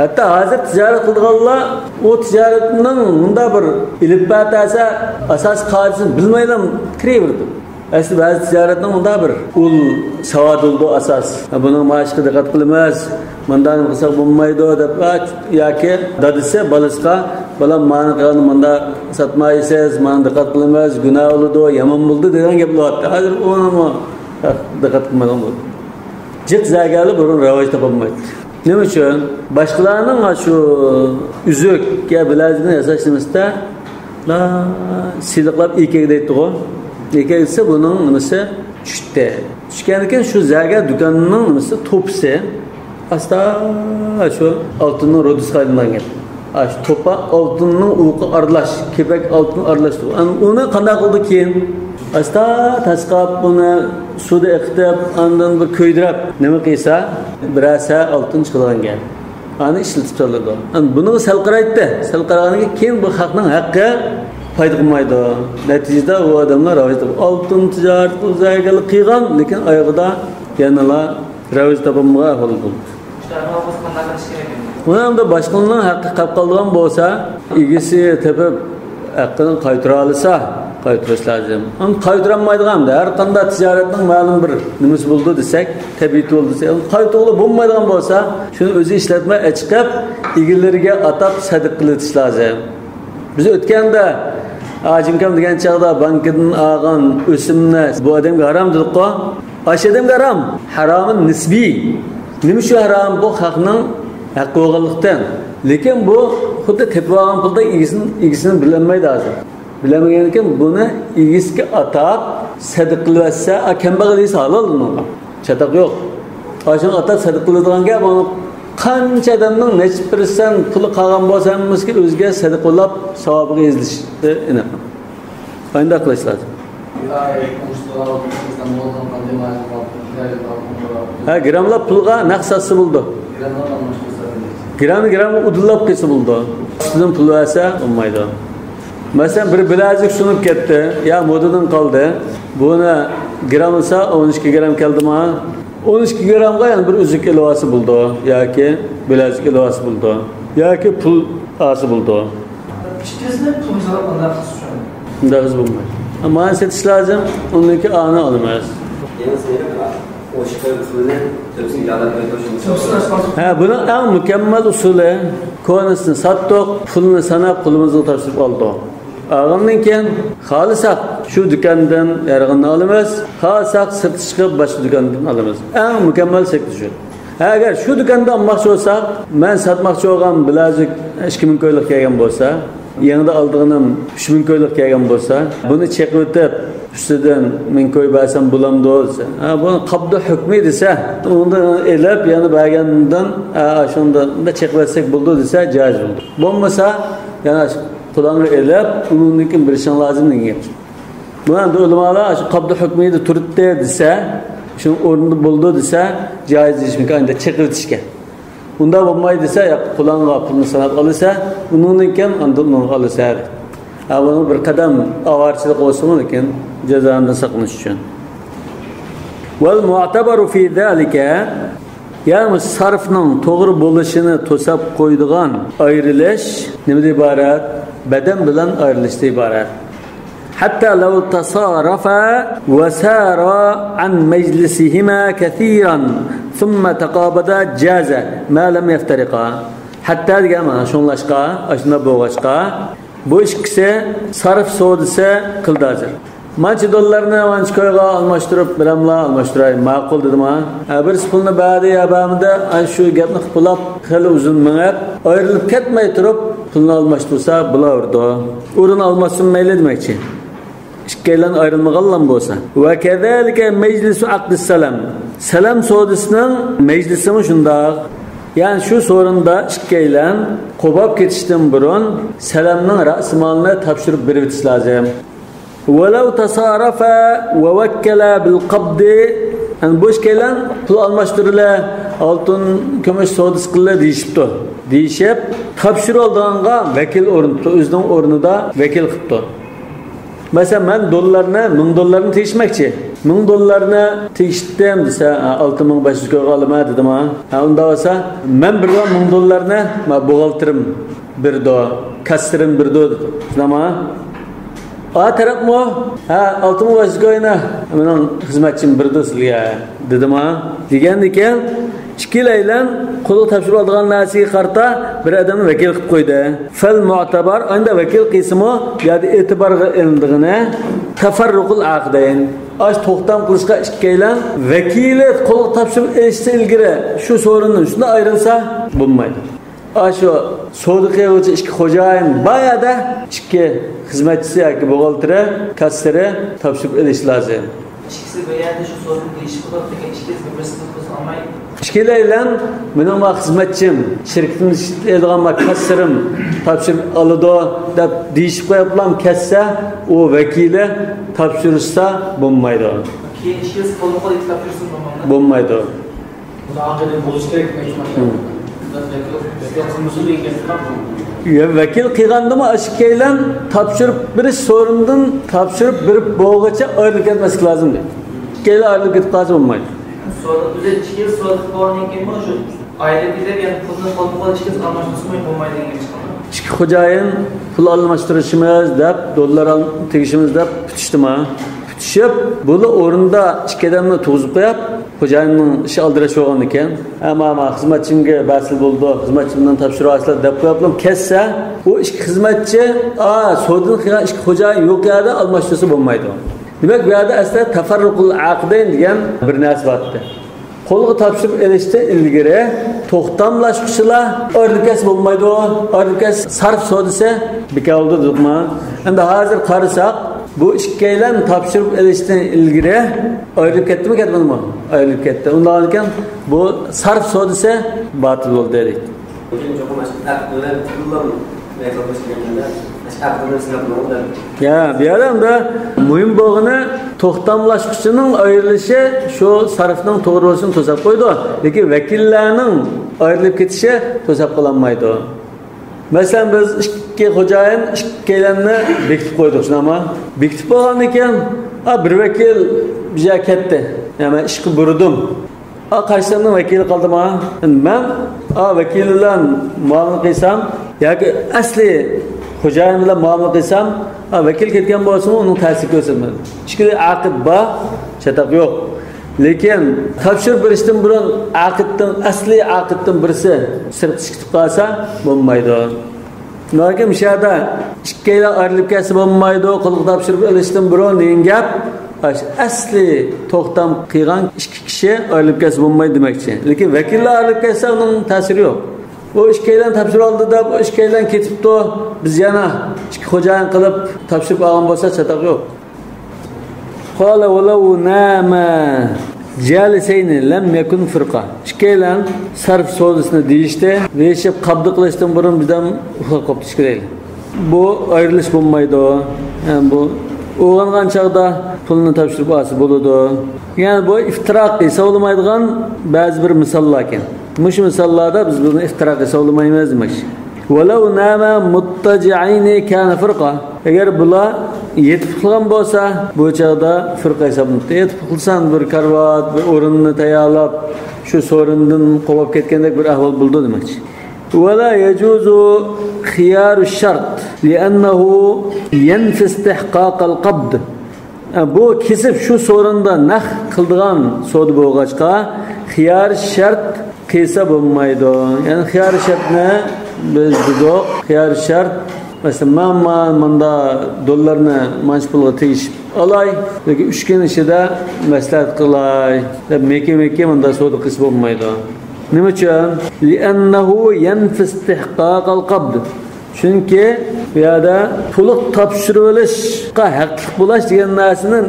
ھەتتا ھازىر تىجارەت قىلىدىغانلار ئۇ تىجارەتنىڭ مۇنداق بىر ئېلىپ بەر دېسە، ئاساسىي قائىدىسىنى بىلمەيلا كىرىۋېرىدۇ. ئەسلى بەزى تىجارەتنىڭ مۇنداق بىر ئۇل ساۋات بولىدۇ ئاساس. بۇنىڭ مائاشىغا دىققەت قىلىمىز، مۇنداق قىلساق بولمايدۇ دەپ، ياكى دادىسى بالىسىغا، بالام، مانا قىلغاننى مۇنداق ساتمايسىز، مانا دىققەت قىلىمىز، گۇناھ بولىدۇ، يامان بولىدۇ دېگەن گەپ بولاتتى. ھازىر ئۇنىمۇ دىققەت قىلمىغان بولدى. جىق زەگەرلەر بۇرۇن راۋاج تاپالمايتتى. نېمە ئۈچۈن؟ باشقىلارنىڭ شۇ ئۈزۈك يا بىلەزىكنى ياساش نېمىسىدە، لا، سىلىقلاپ ئېكەك دەيتتىغۇ. ئېكەك دېسە، بۇنىڭ نېمىسى چۈشتى. چۈشكەندىن كېيىن شۇ زەگەر دۇكاننىڭ نېمىسى، توپىسى ئاستا شۇ ئالتۇننىڭ رۇدىسىغا ئايلانغان گەپ. ئاشۇ توپا ئالتۇننىڭ ئۇۋىقى ئارىلاش، كېپەك ئالتۇن ئارىلاش. ئەنە ئۇنى قانداق قىلدى كېيىن؟ ئاستا تاسقاپ ئۇنى سۇدا ئېقىتىپ، ئاندىن بىر كۆيدۈرۈپ، نېمە قىلسا، بىرەر سە ئالتۇن چىقىدىغان گەپ. ئانى ئىشلىتىپ سالىدۇ. ئەنە بۇنىڭغا سەل قارايتتى. سەل قارىغاندىن كېيىن بۇ خەقنىڭ ھەققى پايدا قىلمايدۇ. نەتىجىدە ئۇ ئادەملەر راۋاج تاپىدۇ. ئالتۇن تىجارىتى زەگەرلىك قىلغان، لېكىن ئايىغىدا يەنىلا راۋاج تاپالمىغان ئەھۋال بولدى. ئۇنى ئەمدى باشقىلارنىڭ ھەققى قاپ قالىدىغان بولسا، ئىگىسى تېپىپ ھەققىنى قايتۇرالىسا، قايتۇرۇش لازىم. ئەمما قايتۇرالمايدىغان، ھەر قانداق تىجارەتنىڭ مەلۇم بىر نېمىسى بولىدۇ دېسەك، تەبىئىتى بولىدۇ دېسەك، قايتۇرغىلى بولمايدىغان بولسا، شۇنى ئۆزى ئىشلەتمەي ئەچىقىپ، ئىگىلىرىگە ئاتاپ سەدىقە قىلىۋېتىش لازىم. بىز ئۆتكەندە ھاجىمكام دېگەن چاغدا بانكىدىن ئالغان ئۆسۈمنى بۇ ئادەمگە ھارام دېدۇققۇ. ئاشۇ ئادەمگە ھارام. ھارامى نىسبىي. نېمە ئۈچۈن ھارام؟ بۇ خەقنىڭ ھەققى بولغانلىقتىن. لېكىن بۇ خۇددى تېپىپ ئالغان پۇلدەك ئىگىسىنى، ئىگىسىنى بىلەلمەيدۇ ھازىر. بىلەلمىگەندىكىن بۇنى ئىگىسىگە ئاتاپ سەدىقە قىلىۋەتسە، ئا، كەمبەغەل دېسە ھالال ئۇنىڭغا. چاتاق يوق. ئاشۇنى ئاتاپ سەدىقە قىلىدىغان گەپ، ئۇنى قانچە ئادەمنىڭ نەچچە پىرسەنت پۇلى قالغان بولسا، ھەممىسىگە ئۆزىگە سەدىقە قىلىپ، ساۋابىغا يېزىلىشى ئېنىق. قانداق قىلىش لازىم؟ ھە، گىراملاپ پۇلغا نەق ساتسا بولىدۇ. گىرام، گىرامغا ئۇدۇللاپ قىلسا بولىدۇ. ئۈستىدىن پۇل بەرسە بولمايدۇ. مەسىلەن، بىر بىلەزۈك سۇنۇپ كەتتى، يا مودىدىن قالدى. بۇنى گىراملىسا، ئون ئىككى گىرام كەلدىما؟ ئون ئىككى گىرامغا يەنە بىر ئۈزۈك ئېلىۋالسا بولىدۇ، ياكى بىلەزۈك ئېلىۋالسا بولىدۇ، ياكى پۇل ئالسا بولىدۇ. ئىككىسىنى پۇل ساناپ قانداق قىلسا چۈشىنىدۇ؟ شۇنداق قىلسا بولمايدۇ. مانا سېتىش لازىم، ئۇنىڭكى ئانى ئالىمىز. يېڭىسى نېمە؟ ئوشۇقى پۇلنى تۆپىسىگە يالاپ ئۆتۈش. ھە، بۇنىڭ ئەڭ مۇكەممەل ئۇسۇلى، كونىسىنى ساتتۇق، پۇلنى ساناپ قولىمىزغا تاپشۇرۇپ ئالدۇق. ئالغاندىن كېيىن خالىساق شۇ دۇكاندىن يارىغىنىنى ئالىمىز، خالىساق سىرتقا چىقىپ باشقا دۇكاندىن ئالىمىز. ئەڭ مۇكەممەل سېتىش شۇ. ھە، ئەگەر شۇ دۇكاندا ئالماقچى بولساق، مەن ساتماقچى بولغان بىلەزۈك ئىككى مىڭ كويلۇق كەلگەن بولسا، يېڭىدا ئالىدىغىنىم ئۈچ مىڭ كويلۇق كەلگەن بولسا، بۇنى چېقىۋېتىپ، ئۈستىدىن مىڭ كوي بەرسەم بولامدۇ دېسە، ھە، بۇنى قابضۇ ھۆكمى دېسە، ئۇنىڭدىن ئېلىپ يەنە بەرگەندىن، ھە، شۇندا چېقىۋەتسەك بولىدۇ دېسە، جائىز بولىدۇ. بولمىسا، يەنە قولۇڭغا ئېلىپ، ئۇنىڭدىن كېيىن بېرىشىڭ لازىم دېگەن گەپ. بۇ ئەمدى ئۆلىمالار شۇ قابضۇ ھۆكمىدە تۇرۇپتۇ دېسە، شۇنىڭ ئورنىدا بولىدۇ دېسە، جائىز دېيىشمىكىن، ئەمدى چېقىۋېتىشكە. ئۇنداق بولمايدۇ دېسە، ياق، قولۇڭغا پۇلنى ساناپ ئالىسەن، ئۇنىڭدىن كېيىن ئاندىن ئۇنىڭغا ئالىسەن. ھە، بۇنىڭ بىر قەدەم ئاۋارىچىلىق بولسىمۇ، لېكىن جازادىن ساقلىنىش ئۈچۈن. والمعتبر في ذلك، يەنى سارفنىڭ توغرا بولۇشىنى توساپ قويىدىغان ئايرىلىش نېمىدىن ئىبارەت؟ بەدەن بىلەن ئايرىلىشتىن ئىبارەت. حتى لو تصارفا وسارا عن مجلسهما كثيرا ثم تقابضا جاز ما لم يفترقا. ھەتتا دېگەن مانا شۇڭلاشقا، ئاشۇنداق بولغاچقا، بۇ ئىككىسى سارف سودىسى قىلدى ھازىر. مانچە دوللارنى مانچە كويغا ئالماشتۇرۇپ بېرەملا، ئالماشتۇراي، ماقۇل دېدىما. ھە، بىرسى پۇلنى بەردى يا بەرمىدى، ئەنە شۇ گەپنى قىلىپ بولاپ، خېلى ئۇزۇن مېڭىپ، ئايرىلىپ كەتمەي تۇرۇپ، پۇلنى ئالماشتۇرسا بولاۋېرىدۇ. ئورۇن ئالماشسىمۇ مەيلى دېمەكچى. ئىككىيلەن ئايرىلمىغانلام بولسا. وكذلك مجلس عقد السلم. سەلەم سودىسىنىڭ مەجلىسىمۇ شۇنداق. يەنى شۇ سورۇندا ئىككىيلەن قوباپ كېتىشتىن بۇرۇن سەلەمنىڭ رەسمالىنى تاپشۇرۇپ بېرىۋېتىش لازىم. ولو تصارفا ووكلا بالقبض. يەنى بۇ ئىككىيلەن پۇل ئالماشتۇرىلى، ئالتۇن، كۈمۈش سودىسى قىلىلى دېيىشىپتۇ. دېيىشىپ، تاپشۇرۇۋالىدىغانغا ۋەكىل ئورنىتىپتۇ، ئۆزىنىڭ ئورنىدا ۋەكىل قىپتۇ. مەسىلەن، مەن دوللارنى، مىڭ دوللارنى تېگىشمەكچى. مىڭ دوللارنى تېگىشتىم دېسە، ھە، ئالتە مىڭ بەش يۈز كويغا ئالىمەن دېدىم، ھە. ھە، ئۇنداق بولسا، مەن بېرىدىغان مىڭ دوللارنى، مانا، بوغالتىرىم بېرىدۇ، كاسسىرىم بېرىدۇ دېدى. شۇنداقمۇ؟ ئا تەرەپمۇ، ھە، ئالتە مىڭ بەش يۈز كوينى مېنىڭ خىزمەتچىم بېرىدۇ سىزگە دېدىما؟ دېگەندىكىن، ئىككىيلەن قولغا تاپشۇرۇۋالىدىغان نەرسىگە قارىتا بىر ئادەمنى ۋەكىل قىلىپ قويدى. فالمعتبر، ئەمدى ۋەكىل قىلسىمۇ، بۇ يەردە ئېتىبارغا ئېلىنىدىغىنى تفرق العقدين. ئاشۇ توختام قىلىشقا ئىككىيلەن ۋەكىلى قولغا تاپشۇرۇپ ئېلىشتىن ئىلگىرى شۇ سورۇندىن شۇنداق ئايرىلسا بولمايدۇ. ئاشۇ سودا قىلغۇچى ئىككى خوجايىن بار يەردە ئىككى خىزمەتچىسى ياكى بوغالتىرى، كاسسىرى تاپشۇرۇپ ئېلىش لازىم. ئىككىسى بىر يەردە شۇ سودىنى دېيىشىپ بولۇپ، لېكىن ئىككىسى بىر-بىرسىدىن پۇل ئالماي. ئىككىيلەن مېنىڭ ما خىزمەتچىم، شىركىتىمدە ئىشلەيدىغان ما كاسسىرىم تاپشۇرۇپ ئالىدۇ دەپ دېيىشىپ قويۇپلا كەتسە، ئۇ ۋەكىلى تاپشۇرۇشسا بولمايدۇ. كېيىن ئىككىسى قولمۇ قول ئېلىپ تاپشۇرسىمۇ بولمامدۇ؟ بولمايدۇ. ئۇلار ئاقىدىن بولۇشى كېرەك، مەجبۇر. ھىم. بىز ۋەكىل، ۋەكىل قىلمىسىمۇ دېگەن گەپ بار. يا، ۋەكىل قىلغاندىمۇ ئاشۇ ئىككىيلەن تاپشۇرۇپ بېرىش سورۇنىدىن تاپشۇرۇپ بېرىپ بولغۇچە ئايرىلىپ كەتمەسلىك لازىم دەيدۇ. ئىككىيلەن ئايرىلىپ كېتىپ قالسا بولمايدۇ. سودا، بىز ئىككى يىل سودا قىلىپ بولغاندىن كېيىنمۇ شۇ ئايرىلىپ كېتىپ، يەنە پۇلنى قولمۇ قول ئىككىمىز ئالماشتۇرسىمۇ بولمايدۇ دېگەن گەپ چىققان. ئىككى خوجايىن پۇل ئالماشتۇرۇشىمىز دەپ، دوللار ئال-، تېگىشىمىز دەپ پۈتۈشتىما؟ پۈتۈشۈپ، بۇلا ئورنىدا ئىككى ئادەمنى تۇرغۇزۇپ قويۇپ، خوجايىننىڭ ئىشى ئالدىراش بولغاندىكىن، ئەمما، ئەمما خىزمەتچىمگە بەرسىلا بولىدۇ، خىزمەتچىمدىن تاپشۇرۇۋالسىلا دەپ قويۇپلا كەتسە، ئۇ ئىككى خىزمەتچى، ئا، سودىنى قىلغان ئىككى خوجايىن يوق يەردە ئالماشتۇرسا بولمايدۇ. دېمەك، بۇ يەردە ئەسلىدە تەفەررۇقۇل ئەقدەين دېگەن بىر نەرسە بار ئىدى. قولغا تاپشۇرۇپ ئېلىشتىن ئىلگىرى توختاملاشقۇچىلار ئايرىلىپ كەتسە بولمايدۇ. ئايرىلىپ كەتسە سارف سودىسى بىكار بولىدۇ دېدۇقمۇ؟ ئەمدى ھازىر قارىساق، بۇ ئىككىيلەن تاپشۇرۇپ ئېلىشتىن ئىلگىرى ئايرىلىپ كەتتىمۇ، كەتمىدىمۇ؟ ئايرىلىپ كەتتى. ئۇنداق ئىكەن، بۇ سارف سودىسى باتىل بولدى دەيدۇ. لېكىن چوقۇم ئەقىد بىلەن پۇللا يا، بۇ يەردە ئەمدى مۇھىم بولغىنى توختاملاشقۇچىنىڭ ئايرىلىشى شۇ سارفنىڭ توغرا بولۇشىنى توساپ قويىدۇ. لېكىن ۋەكىللەرنىڭ ئايرىلىپ كېتىشى توساپ قالالمايدۇ. مەسىلەن، بىز ئىككى خوجايىن ئىككىيلەننى بېكىتىپ قويدۇق، شۇنداقمۇ؟ بېكىتىپ بولغاندىن كېيىن، ئا، بىر ۋەكىل بىر يەرگە كەتتى. يا، مەن ئىشقا بۇرىدىم. ئا، قارشى تەرەپنىڭ ۋەكىلى قالدىما؟ مەن، ئا، ۋەكىل بىلەن مۇئامىلە قىلسام ياكى ئەسلى خوجايىن بىلەن مۇئامىلە قىلسام، ھا، ۋەكىل كەتكەن بولسىمۇ ئۇنىڭ تەسىرى كۆرسەتمەيدۇ. ئىچكىدە ئەقىد بار، چاتاق يوق. لېكىن تاپشۇرۇپ بېرىشتىن بۇرۇن ئەقىدتىن، ئەسلىي ئەقىدتىن بىرسى سىرتقا چىقىپ قالسا بولمايدۇ. لېكىن مۇشۇ يەردە ئىككىيلەن ئايرىلىپ كەتسە بولمايدۇ، قولغا تاپشۇرۇپ ئېلىشتىن بۇرۇن دېگەن گەپ، ئەسلى توختام قىلغان ئىككى كىشى ئايرىلىپ كەتسە بولمايدۇ دېمەكچى. لېكىن ۋەكىللەر ئايرىلىپ كەتسە ئۇنىڭ تەسىرى يوق. ئۇ ئىككىيلەن تاپشۇرۇۋالدى دەپ، ئۇ ئىككىيلەن كېتىپتۇ، بىز يەنە ئىككى خوجايىن قىلىپ تاپشۇرۇپ ئالغان بولسا چاتاق يوق. قال ولو ناما جالسين لم يكن فرقة. ئىككىيلەن سەرف سودىسىنى دېيىشتى، دېيىشىپ قابدۇ قىلىشتىن بۇرۇن بىردەم ئۇخلاپ قاپتۇ ئىككىيلەن. بۇ ئايرىلىش بولمايدۇ. يەنى بۇ ئويغانغان چاغدا پۇلنى تاپشۇرۇپ ئالسا بولىدۇ. يەنى بۇ ئىفتىراق ھېسابلىمايدىغان بەزى بىر مىساللار ئىكەن. مۇشۇ مىساللاردا بىز بۇنى ئىفتىراق ھېسابلىمايمىز دېمەكچى. ولو ناما مضطجعين كان فرقة. ئەگەر بۇلار يېتىپ ئۇخلىغان بولسا، بۇ چاغدا فىرقە ھېسابلىنىدۇ. يېتىپ ئۇخلىساڭ بىر كارىۋات، بىر ئورۇننى تەييارلاپ، شۇ سورۇندىن قوپۇپ كەتكەندەك بىر ئەھۋال بولىدۇ دېمەكچى. ولا يجوز خيار الشرط لأنه ينفي استحقاق القبض. بۇ كېسىپ شۇ سورۇندا نەق قىلىدىغان سودا بولغاچقا، خىيار شەرت قىلسا بولمايدۇ. يەنى خىيار شەرتنى بىز دېدۇق. خىيار شەرت، مەسىلەن، مەن، مەن مۇندا دوللارنى مانچە پۇلغا تېگىشىپ ئالاي، لېكىن ئۈچ كۈن ئىچىدە مەسلىھەت قىلاي دەپ مىكى مىكى مۇندا سودا قىلسا بولمايدۇ. نېمە ئۈچۈن؟ لأنه ينفي استحقاق القبض. چۈنكى بۇ يەردە تولۇق تاپشۇرۇۋېلىشقا ھەقلىق بولاش دېگەن نەرسىنى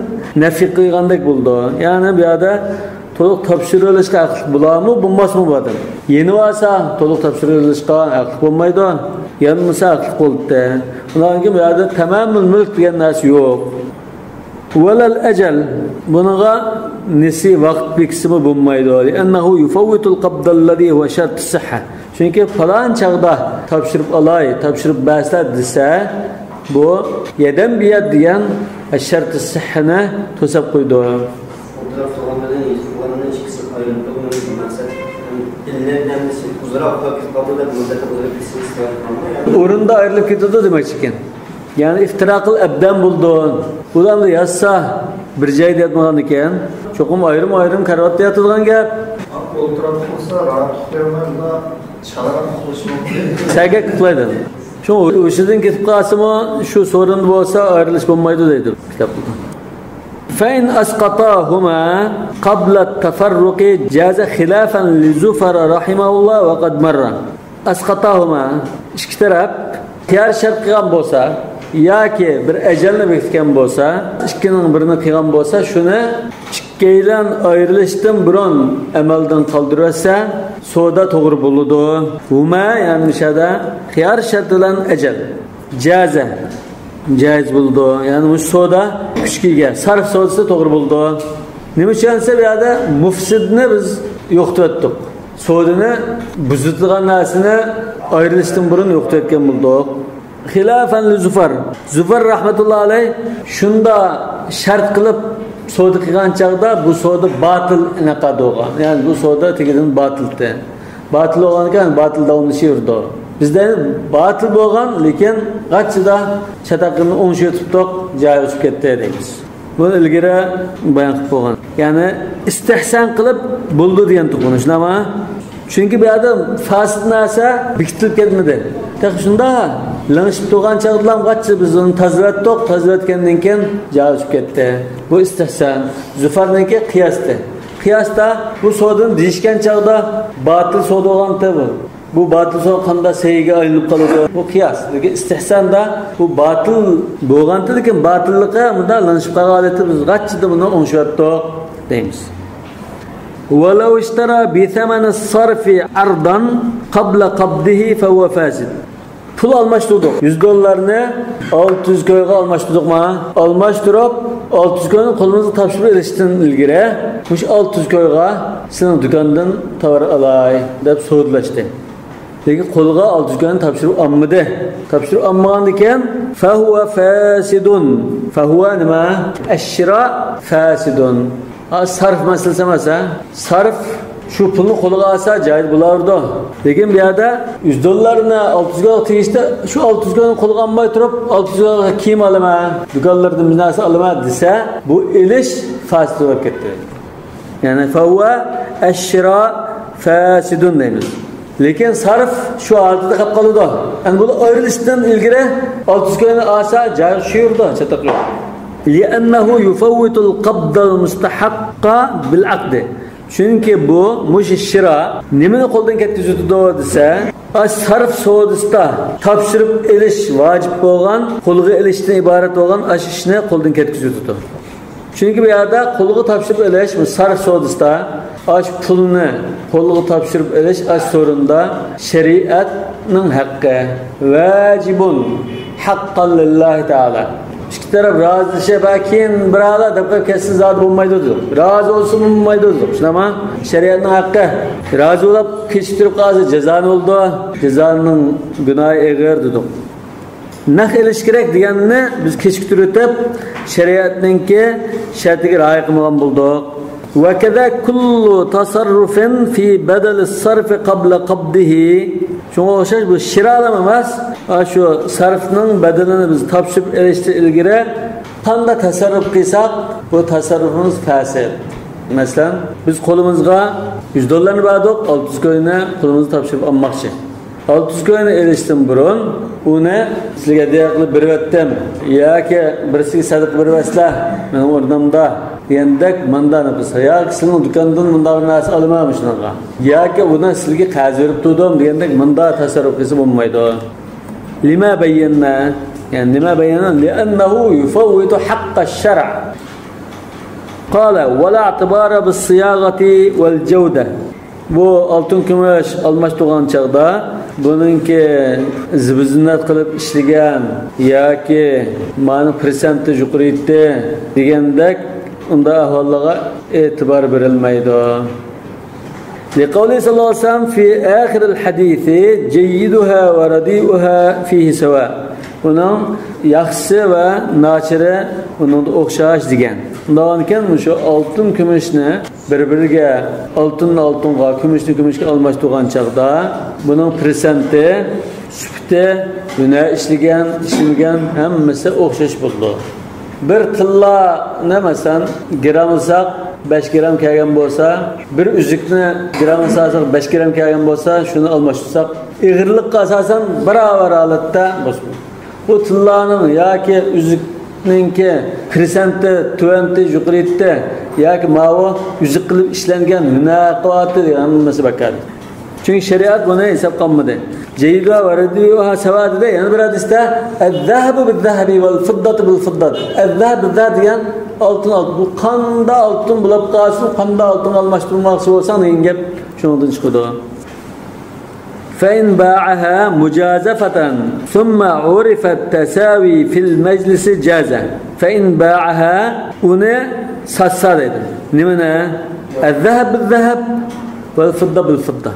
نەپى قىلغاندەك بولىدۇ. يەنى بۇ يەردە تولۇق تاپشۇرۇۋېلىشقا ھەقلىق بولارمۇ، بولماسمۇ بۇ ئادەم؟ يېنىۋالسا تولۇق تاپشۇرۇۋېلىشقا ھەقلىق بولمايدۇ. يانمىسا ھەقلىق بولىدۇ. ئۇنىڭدىن كېيىن بۇ يەردە تامامۇل مۈلك دېگەن نەرسە يوق. ۋەلەل ئەجەل، بۇنىڭغا نېسى ۋاقىت بېكىتسىمۇ بولمايدۇ. لأنه يفوت القبض الذي هو شرط الصحة. چۈنكى پالان چاغدا تاپشۇرۇپ ئالاي، تاپشۇرۇپ بەرسىلەر دېسە، بۇ يەدەن بىيەد دېگەن شەرتى سىھھىنى توساپ قويىدۇ. ئولتۇراپ تۇرغان بىلەن يېتىپ تۇرغاننىڭ ئىككىسى ئايرىلىپ تۇرغان مەقسەت ئىللەت ھەممىسى ئۇزراق ئۇخلاپ كېتىپ قالدى دەپ مۇددەتتە ئۇزراپ كېتىشىمىز كېرەك قالمايدۇ. ئورنىدا ئايرىلىپ كېتىدۇ دېمەكچىكەن. يەنى ئىفتىراقىل ئەبدان بولىدۇ. ئۇلارنى ياتسا بىر جايدا ياتمىغان ئىكەن. چوقۇم ئايرىم-ئايرىم كارىۋاتتا ياتىدىغان گەپ. ئولتۇرۇپ تۇرسا راھەت ئۇخلىيالمايدۇ، چالاراق ئۇخلىشى مۇمكىن. سەگەك ئۇخلايدۇ. شۇ ھوشىدىن كېتىپ قالسىمۇ، شۇ سورۇندا بولسا ئايرىلىش بولمايدۇ دەيدۇ كىتابتا. فإن أسقطاهما قبل التفرق جاز خلافا لزفر رحمه الله وقد مر. ئەسقاتاھۇما، ئىككى تەرەپ خىيار شەرت قىلغان بولسا ياكى بىر ئەجەلنى بېكىتكەن بولسا، ئىككىنىڭ بىرىنى قىلغان بولسا، شۇنى ئىككىيلەن ئايرىلىشتىن بۇرۇن ئەمەلدىن قالدۇرۇۋەتسە، سودا توغرا بولىدۇ. ھۇما، يەنى مۇشۇ يەردە خىيار شەرت بىلەن ئەجەل. جازە، جائىز بولىدۇ. يەنى مۇشۇ سودا كۈچكە ئىگە، سەرف سودىسى توغرا بولىدۇ. نېمە ئۈچۈن دېسە، بۇ يەردە مۇفسىدنى بىز يوقىتىۋەتتۇق. سودىنى بۇزىدىغان نەرسىنى ئايرىلىشتىن بۇرۇن يوقىتىۋەتكەن بولدۇق. خىلاپەن لىزۇفەر. زۇفەر رەھمەتۇللا ئەلەيھ شۇنداق شەرت قىلىپ سودا قىلغان چاغدا بۇ سودا باتىل ئىنئىقاد بولغان. يەنى بۇ سودا تېگىدىن باتىلتى. باتىل بولغانكەن، باتىل داۋاملىشىۋېرىدۇ. بىزدە باتىل بولغان، لېكىن غاچچىدا چاتاقىنى ئوڭشىۋېتىپتۇق، جايى ئۆسۈپ كەتتى دەيمىز. بۇنى ئىلگىرى بايان قىلىپ بولغان. يەنى ئىستىھسان قىلىپ بولىدۇ دېگەن تۇغۇن، شۇنداقمۇ؟ چۈنكى بۇ يەردە فاسىد نەرسە بېكىتىلىپ كەتمىدى. تېخى شۇنداق لىڭشىپ تۇرغان چاغدىلا غاچچا بىز ئۇنى تازىلىۋەتتۇق، تازىلىۋەتكەندىن كېيىن جايى ئۆسۈپ كەتتى. بۇ ئىستىھسان. زۇفەرنىڭكى قىياستى. قىياستا بۇ سودىنى دېيىشكەن چاغدا باتىل سودا بولغانتى بۇ. بۇ باتىل سودا قانداق سەھىھكە ئايلىنىپ قالىدۇ؟ بۇ قىياس. لېكىن ئىستىھساندا بۇ باتىل بولغانتى، لېكىن باتىللىقى مۇنداق لىڭشىپ قالغان ھالەتتە بىز غاچچىدا بۇنى ئوڭشىۋەتتۇق دەيمىز. ولو اشترى بثمن الصرف عرضا قبل قبضه فهو فاسد. پۇل ئالماشتۇردۇق. يۈز دوللارنى ئالتە يۈز كويغا ئالماشتۇردۇقما؟ ئالماشتۇرۇپ، ئالتە يۈز كوينى قولىمىزغا تاپشۇرۇپ ئېلىشتىن ئىلگىرى، مۇشۇ ئالتە يۈز كويغا سېنىڭ دۇكاندىن تاۋار ئالاي دەپ سودىلاشتى. لېكىن قولىغا ئالتە يۈز كوينى تاپشۇرۇپ ئالمىدى. تاپشۇرۇپ ئالمىغاندىكىن، فهو فاسد. فهو نېمە؟ الشراء فاسد. ھا، سەرف مەسىلىسى ئەمەس، ھە؟ سەرف شۇ پۇلنى قولىغا ئالسا جايىز بولاۋېرىدۇ. لېكىن بۇ يەردە يۈز دوللارنى ئالتە يۈز كويغا تېگىشتە، شۇ ئالتە يۈز كوينى قولىغا ئالماي تۇرۇپ، ئالتە يۈز كويغا كىيىم ئالىمەن، دۇكانلاردىن بىر نەرسە ئالىمەن دېسە، بۇ ئېلىش فاسىد بولۇپ كەتتى. يەنى فەۋۋە ئەششىرا فاسىدۇن دەيمىز. لېكىن سەرف شۇ ھالىتىدە قېلىپ قالىدۇ. ئەمدى بۇ ئايرىلىشتىن ئىلگىرى ئالتە يۈز كوينى ئالسا جايىغا چۈشۈۋېرىدۇ، چاتاق يوق. لىئەننەھۇ يۇفەۋۋىتۇل قەبدەل مۇستەھەققە بىل ئەقدى. چۈنكى بۇ مۇشۇ شىرا نېمىنى قولدىن كەتكۈزۈۋېتىدۇ دېسە، ئاش سەرف سودىسىدا تاپشۇرۇپ ئېلىش ۋاجىپ بولغان، قولغا ئېلىشتىن ئىبارەت بولغان ئاش ئىشنى قولدىن كەتكۈزۈۋېتىدۇ. چۈنكى بۇ يەردە قولغا تاپشۇرۇپ ئېلىش، بۇ سەرف سودىسىدا ئاش پۇلنى قولغا تاپشۇرۇپ ئېلىش ئاش سورۇنىدا شەرىئەتنىڭ ھەققى. ۋاجىبۇن ھەققەن لىللاھى تەئالا. ئىككى تەرەپ رازىلىشىپ، ھە، كېيىن بىرالا دەپ قويۇپ كەتسە زادى بولمايدۇ دېدۇق. رازى بولسا بولمايدۇ دېدۇق. شۇنداقمۇ؟ شەرىئەتنىڭ ھەققى. رازى بولۇپ كېچىكتۈرۈپ قالسا جازا نېمە بولىدۇ؟ جازانىڭ گۇناھى ئېغىر دېدۇق. نەق ئېلىش كېرەك دېگەننى بىز كېچىكتۈرۈۋېتىپ، شەرىئەتنىڭكى شەرتىگە رىئايە قىلمىغان بولدۇق. ۋەكەزا كۇللۇ تەسەررۇفىن فى بەدەلىس سەرفى قەبلە قەبدىھى. شۇڭا ئوخشاش بۇ شىرالام ئەمەس، ئاشۇ سەرفنىڭ بەدىلىنى بىز تاپشۇرۇپ ئېلىشتىن ئىلگىرى قانداق تەسەررۇپ قىلساق، بۇ تەسەررۇپىمىز پاسىد. مەسىلەن، بىز قولىمىزغا يۈز دوللارنى بەردۇق، ئالتە يۈز كوينى قولىمىزغا تاپشۇرۇپ ئالماقچى. ئالتە يۈز كوينى ئېلىشتىن بۇرۇن ئۇنى سىلىگە ھەدىيە قىلىپ بېرىۋەتتىم ياكى بىرسىگە سەدىقە بېرىۋەتسىلە مېنىڭ ئورنۇمدا دېگەندەك مانداق قىلسا، ياكى سىلىنىڭ دۇكاندىن مۇنداق بىر نەرسە ئالىمەن مۇشۇنىڭغا، ياكى ئۇنى سىلىگە قەرز بېرىپ تۇردۇم دېگەندەك مانداق تەسەررۇپ قىلسا بولمايدۇ. لما بينا، يەنى لما بينا لأنه يفوت حق الشرع. قال ولا اعتبار بالصياغة والجودة. بۇ ئالتۇن كۈمۈش ئالماشتۇرغان چاغدا بۇنىڭكى زىبۇ زىننەت قىلىپ ئىشلىگەن ياكى مانا پىرسەنتى يۇقىرى ئىدى دېگەندەك ئۇنداق ئەھۋاللارغا ئېتىبار بېرىلمەيدۇ. لقوله صلى الله عليه وسلم في آخر الحديث جيدها ورديئها فيه سواء. ئۇنىڭ ياخشىسى ۋە ناچىرى ئۇنىڭدا ئوخشاش دېگەن. ئۇنداق ئىكەن، مۇشۇ ئالتۇن كۈمۈشنى بىر-بىرىگە، ئالتۇننى ئالتۇنغا، كۈمۈشنى كۈمۈشكە ئالماشتۇرغان چاغدا بۇنىڭ پىرسەنتى، سۈپىتى، ھۈنەر ئىشلىگەن، ئىشلىمىگەن ھەممىسى ئوخشاش بولىدۇ. بىر تىللانى مەسىلەن گىراملىساق، بەش گىرام كەلگەن بولسا، بىر ئۈزۈكنى گىراملىساق، بەش گىرام كەلگەن بولسا، شۇنى ئالماشتۇرساق، ئېغىرلىققا ئاساسەن باراۋەر ھالەتتە بولسۇن. بۇ تىللانىڭ ياكى ئۈزۈكنىڭكى پىرسەنتى تۆۋەنتى، يۇقىرىتى ياكى ماۋۇ ئۈزۈك قىلىپ ئىشلەنگەن ھۈنەر قىۋاتى دېگەن ھەممىسى بەكار. چۈنكى شەرىئەت بۇنى ھېسابقا ئالمىدى. جيدها ورديئها سواء دېدى. يەنە بىر ھەدىستە الذهب بالذهب والفضة بالفضة. الذهب بالذهب دېگەن ئالتۇن، ئالتۇن. بۇ قانداق ئالتۇن بولۇپ قالسۇن، قانداق ئالتۇنغا ئالماشتۇرماقچى بولساڭ دېگەن گەپ شۇنىڭدىن چىقىدۇ. فإن باعها مجازفة ثم عرف التساوي في المجلس جاز. فإن باعها، ئۇنى ساتسا دەيدۇ. نېمىنى؟ الذهب بالذهب والفضة بالفضة.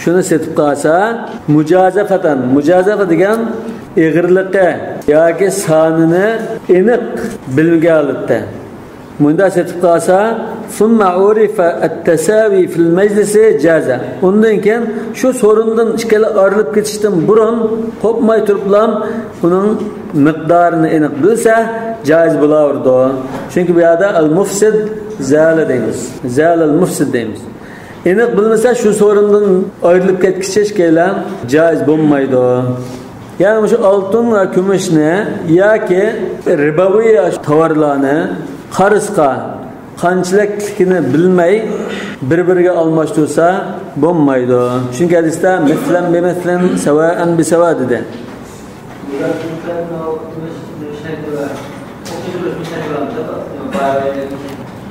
شۇنى سېتىپ قالسا، مۇجازەپەتەن، مۇجازەپە دېگەن ئېغىرلىقى ياكى سانىنى ئېنىق بىلمىگەن ھالەتتە مۇنداق سېتىپ قالسا، ثم عرف التساوي في المجلس جاز. ئۇندىن كېيىن شۇ سورۇندىن ئىككىلا ئايرىلىپ كېتىشتىن بۇرۇن قوپماي تۇرۇپلا ئۇنىڭ مىقدارىنى ئېنىق بىلسە، جايىز بولاۋېرىدۇ. چۈنكى بۇ يەردە المفسد زال دەيمىز. زال المفسد دەيمىز. ئېنىق بىلمىسە، شۇ سورۇندىن ئايرىلىپ كەتكۈچە ئىككىيلەن جايىز بولمايدۇ. يەنى مۇشۇ ئالتۇن ۋە كۈمۈشنى ياكى رىبوىي تاۋارلارنى قەرزگە قانچىلىكلىكىنى بىلمەي بىر-بىرىگە ئالماشتۇرسا بولمايدۇ. چۈنكى ھەدىستە مىسلەن بىمىسلىن سەۋائەن بىسەۋا دېدى.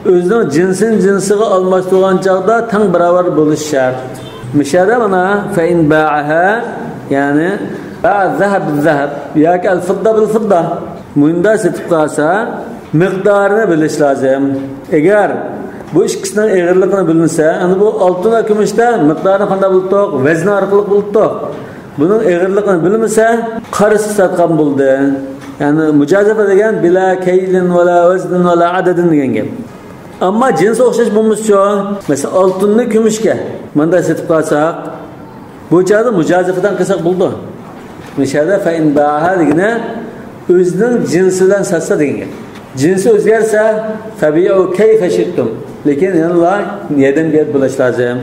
ئۆزىنىڭ جىنسىنى جىنسىغا ئالماشتۇرغان چاغدا تەڭ باراۋەر بولۇشى شەرت. مۇشۇ يەردە مانا فەئىن باەھا، يەنى باە زەھەب بىززەھەب ياكى ئەل فىددا بىل فىددا مۇنداق سېتىپ قالسا، مىقدارىنى بىلىش لازىم. ئەگەر بۇ ئىككىسىنىڭ ئېغىرلىقىنى بىلمىسە، ئەمدى بۇ ئالتۇن ۋە كۈمۈشتە مىقدارىنى قانداق بىلىدۇق؟ ۋەزنى ئارقىلىق بىلىدۇق. بۇنىڭ ئېغىرلىقىنى بىلمىسە، قەرزگە ساتقان بولدى. يەنى مۇجازەپە دېگەن بىلا كەيلىن ۋەلا ۋەزنىن ۋەلا ئەدەدىن دېگەن گەپ. ئەمما جىنسى ئوخشاش بولمىسىچۇ؟ مەسىلەن، ئالتۇننى كۈمۈشكە مۇنداق سېتىپ قالساق، بۇ چاغدا مۇجازىفىدىن قىلساق بولىدۇ. مۇشۇ يەردە فەئىن باها دېگىنى ئۆزىنىڭ جىنسى بىلەن ساتسا دېگەن گەپ. جىنسى ئۆزگەرسە، فەبىئۇ كەيفە شىئتۇم. لېكىن يەنىلا نەدەن بۇلاش لازىم.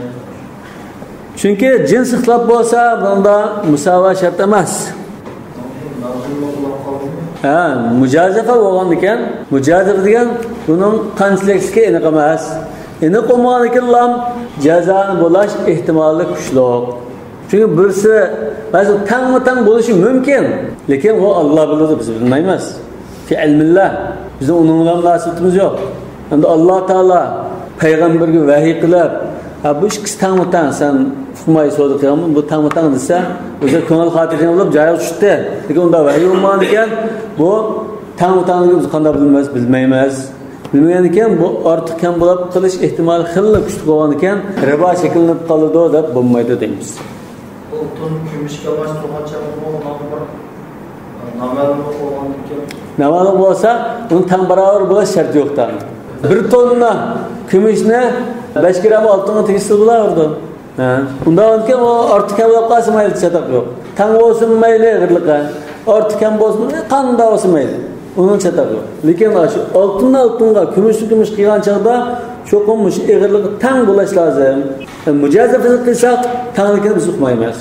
چۈنكى جىنس ئىختىلاپ بولسا، بۇنىڭدا مۇساۋا شەرت ئەمەس. ھە، مۇجازىفە بولغاندىكىن، مۇجازىفە دېگەن بۇنىڭ قانچىلىكلىكى ئېنىق ئەمەس. ئېنىق بولمىغاندىكىنلا جازانى بولاش ئېھتىمالى كۈچلۈك. چۈنكى بىرسى، بەزى تەڭمۇ تەڭ بولۇشى مۇمكىن، لېكىن ئۇ ئاللا بىلىدۇ، بىز بىلمەيمىز. في علم الله، بىزنىڭ ئۇنىڭ بىلەن مۇناسىۋىتىمىز يوق. ئەمدى ئاللا تائالا پەيغەمبەرگە ۋەھىي قىلىپ، ھە، بۇ ئىككىسى تەڭمۇ تەڭ، سەن ئۇقماي سودا قىلغانمۇ، بۇ تەڭمۇ تەڭ دېسە، ئۆزى كۆڭۈل خاتىرجەم بولۇپ جايىغا چۈشتى. لېكىن ئۇندا ۋەھىي بولمىغان ئىكەن، بۇ تەڭمۇ تەڭلىكنى بىز قانداق بىلىمىز؟ بىلمەيمىز. بىلمىگەن ئىكەن، بۇ ئارتۇق كەم بولۇپ قېلىش ئېھتىمالى خېلىلا كۈچلۈك بولغان ئىكەن، رىبا شەكىللىنىپ قالىدۇ دەپ بولمايدۇ دەيمىز. ئالتۇن كۈمۈشكە ئالماشتۇرغان چاغدىمۇ ئۇنىڭ بىر نامەلۇملۇق بولغاندىكىن. نامەلۇم بولسا، ئۇنى تەڭ باراۋەر بولۇش شەرتى يوق تەڭ. بىر توننا كۈمۈشنى بەش گرام ئالتۇنغا تېگىشتۈرۈپ بولاۋېرىدۇ. ھە. ئۇنداق ئىكەن، ئۇ ئارتۇق كەم بولۇپ قالسا مەيلى، چاتاق يوق. تەڭ بولسۇن مەيلى، ئېغىرلىقى. ئارتۇق كەم بولسۇن، قانداق بولسا مەيلى. ئۇنىڭ چاتاق يوق. لېكىن شۇ ئالتۇننى ئالتۇنغا، كۈمۈشنى كۈمۈشكە قىلغان چاغدا چوقۇم مۇشۇ ئېغىرلىقى تەڭ بولاش لازىم. مۇجازىفىنى قىلساق، تەڭلىكىنى بىز ئۇقمايمىز.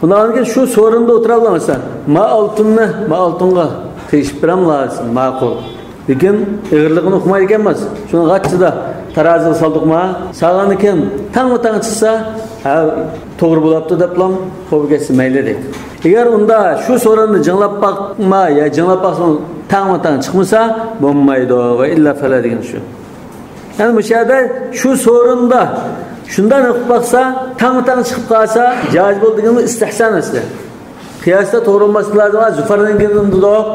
ئۇنىڭدىن كېيىن شۇ سورۇندا ئولتۇرۇۋالمىسا، ما ئالتۇننى ما ئالتۇنغا تېگىشىپ بېرەملا دېسە، ماقۇل. لېكىن ئېغىرلىقىنى ئۇقمايدىكەنمىز. شۇنى غاچچىدا تارازىغا سالدۇقما، سالغاندىن كېيىن تەڭمۇ تەڭ چىقسا، ھە، توغرا بولاپتۇ دەپلا قوبۇل كەتسە مەيلى دەيدۇ. ئەگەر ئۇندا شۇ سورۇننى جىڭلاپ باقما يا جىڭلاپ باقسىمۇ تەڭمۇ تەڭ چىقمىسا، بولمايدۇ. ۋە ئىللا فەلا دېگىنى شۇ. يەنى مۇشۇ يەردە شۇ سورۇندا شۇنداق قىلىپ باقسا، تەڭمۇ تەڭ چىقىپ قالسا، جايىز بولىدۇ دېگىنى ئىستىھسان ئەسلى. قىياستا توغرا بولماسلىقى لازىم. ھا، زۇفارنىڭ گېپىنى دېدۇق.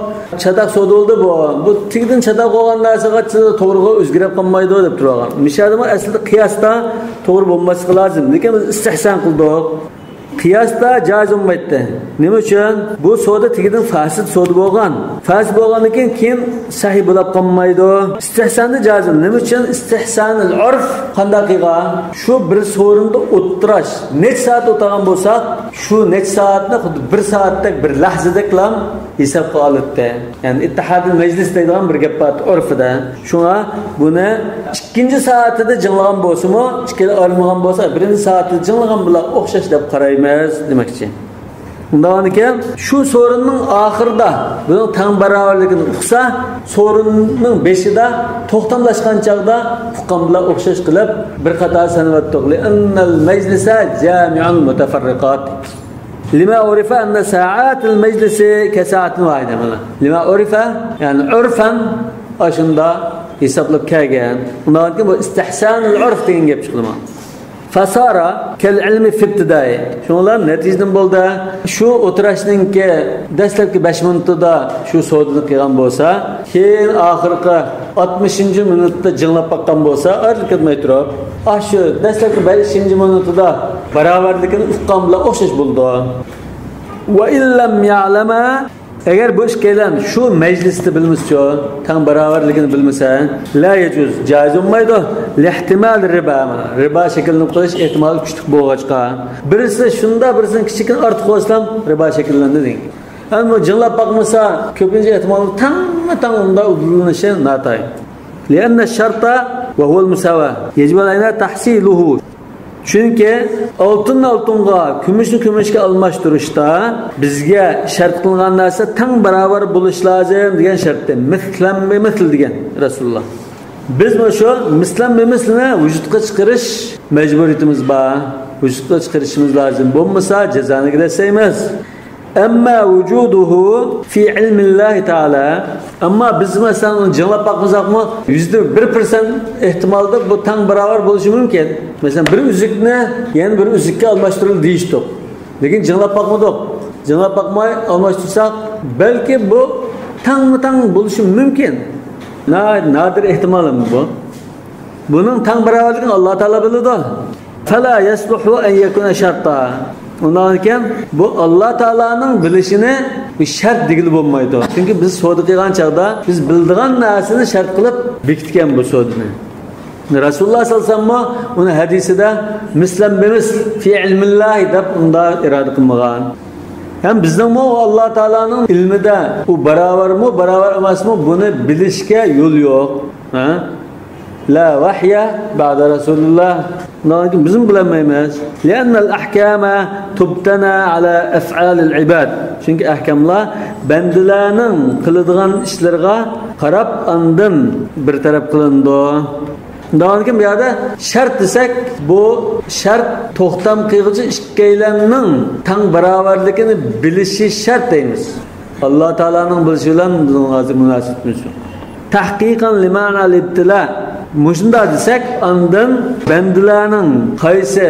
چاتاق سودا بولدى بۇ. بۇ تېگىدىن چاتاق بولغان نەرسە قاچىلىرى توغرىغا ئۆزگىرىپ قالمايدۇ دەپ تۇرغان. مۇشۇ يەردە ئەسلىدە قىياستا توغرا بولماسلىقى لازىم. لېكىن بىز ئىستىھسان قىلدۇق. قىياستا جائىز بولمايتتى. نېمە ئۈچۈن؟ بۇ سودا تېگىدىن فاسىد سودا بولغان. فاسىد بولغاندىن كېيىن، كېيىن سەھىھ بولاپ قالمايدۇ. ئىستىھساندا جائىز. نېمە ئۈچۈن؟ ئىستىھسانىل ئۇرف قانداق قىلغان؟ شۇ بىر سورۇندا ئولتۇراش. نەچچە سائەت ئولتۇرغان بولساق، شۇ نەچچە سائەتنى خۇددى بىر سائەتتەك، بىر لەھزىدەكلا ھېسابقا ئالاتتى. يەنى ئىتتىھادىل مەجلىس دەيدىغان بىر گەپ بار ئۇرفىدا. شۇڭا بۇنى ئىككىنچى سائىتىدە جىڭلىغان بولسىمۇ، ئىككىلا ئايرىلمىغان بولسا، بىرىنچى سائىتىدە جىڭلىغان بىلەن ئوخشاش دەپ قارايمىز دېمەكچى. ئۇنداق ئىكەن، شۇ سورۇننىڭ ئاخىرىدا بۇنىڭ تەڭ باراۋەرلىكىنى ئۇقسا، سورۇننىڭ بېشىدا توختاملاشقان چاغدا ئۇققان بىلەن ئوخشاش قىلىپ بىر قاتار سانىۋەتتۇق. لأن المجلس جامع المتفرقات. لما عرف أن ساعات المجلس كساعة واحدة. مانا. لما عرف، يەنى ئۇرفەن ئاشۇنداق ھېسابلاپ كەلگەن. ئۇنداق بۇ ئىستىھسانىل ئۇرف دېگەن گەپ چىقىدۇ. فصار كالعلم في ابتدائه. شۇڭلار نەتىجىدىن بولدى. شۇ ئولتۇراشنىڭكى دەسلەپكى بەش مىنۇتىدا شۇ سودىنى قىلغان بولسا، كېيىن ئاخىرقى ئاتمىشىنچى مىنۇتتا جىڭلاپ باققان بولسا، ئايرىلىپ كەتمەي تۇرۇپ، ئاشۇ دەسلەپكى بەشىنچى مىنۇتىدا باراۋەرلىكىنى ئۇققان بىلەن ئوخشاش بولىدۇ. وإن لم يعلم، ئەگەر بۇ ئىككىيلەن شۇ مەجلىستە بىلمىسىچۇ، تەڭ باراۋەرلىكىنى بىلمىسە، لا يجوز، جائىز بولمايدۇ. لاحتمال رىبا، رىبا شەكىللىنىپ قېلىش ئېھتىمالى كۈچلۈك بولغاچقا، بىرسى شۇنداق، بىرسىنىڭ كىچىككىنە ئارتۇق بولسىلا رىبا شەكىللەندى دېگەن. ئەمما جىڭلاپ باقمىسا، كۆپىنچە ئېھتىمال تەڭمۇ تەڭ ئۇندا ئۇدۇللىنىشى ناتايىن. لأن الشرط وهو المساواة يجب علينا تحصيله. چۈنكى ئالتۇننى ئالتۇنغا، كۈمۈشنى كۈمۈشكە ئالماشتۇرۇشتا بىزگە شەرت قىلىنغان نەرسە تەڭ باراۋەر بولۇش لازىم دېگەن شەرتتە، مىسلەن بىمىسل دېگەن رەسۇلۇللا. بىز مۇشۇ مىسلەن بىمىسلنى ۋۇجۇدقا چىقىرىش مەجبۇرىيىتىمىز بار. ۋۇجۇدقا چىقىرىشىمىز لازىم. بولمىسا جازانى ئىگىلەتسەيمىز. أما وجوده في علم الله تعالى. ئەمما بىز، مەسىلەن، ئۇنى جىڭلاپ باقمىساقمۇ، يۈزدە بىر پىرسەنت ئېھتىمالدا بۇ تەڭ باراۋەر بولۇشى مۇمكىن. مەسىلەن، بىر ئۈزۈكنى يەنە بىر ئۈزۈككە ئالماشتۇرۇلدى دېيىشتۇق. لېكىن جىڭلاپ باقمىدۇق. جىڭلاپ باقماي ئالماشتۇرساق، بەلكى بۇ تەڭمۇ تەڭ بولۇشى مۇمكىن. ناھايىتى نادىر ئېھتىمال بۇ. بۇنىڭ تەڭ باراۋەرلىكىنى ئاللا تائالا بىلىدۇ. فلا يصلح أن يكون شرطا. ئۇنداق ئىكەن، بۇ ئاللا تائالانىڭ بىلىشىنى بۇ شەرت دېگىلى بولمايدۇ. چۈنكى بىز سودا قىلغان چاغدا بىز بىلىدىغان نەرسىنى شەرت قىلىپ بېكىتكەن بۇ سودىنى. رەسۇلۇللا سەللەللاھۇ ئەلەيھى ۋەسەللەممۇ ئۇنى ھەدىسىدە مىسلەن بىمىسل فى ئىلمىللاھى دەپ ئۇنداق ئىرادە قىلمىغان. ھەم بىزنىڭمۇ ئاللا تائالانىڭ ئىلمىدە ئۇ باراۋەرمۇ، باراۋەر ئەمەسمۇ، بۇنى بىلىشكە يول يوق. ھە؟ لا ۋەھيە بەئدە رەسۇلىللا. ئۇنداق بىزمۇ بىلەلمەيمىز. لىئەننەل ئەھكامە تۇبتەنە ئەلا ئەفئالىل ئىباد. چۈنكى ئەھكاملار بەندىلەرنىڭ قىلىدىغان ئىشلىرىغا قاراپ، ئاندىن بىر تەرەپ قىلىنىدۇ. ئۇنداق بۇ يەردە شەرت دېسەك، بۇ شەرت توختام قىلغۇچى ئىككىيلەننىڭ تەڭ باراۋەرلىكىنى بىلىشى شەرت دەيمىز. ئاللا تائالانىڭ بىلىشى بىلەن بىزنىڭ ھازىر مۇناسىۋىتىمىز يوق. تەھقىقەن لىمەنەل ئىبتىلا. مۇشۇنداق دېسەك، ئاندىن بەندىلەرنىڭ قايسى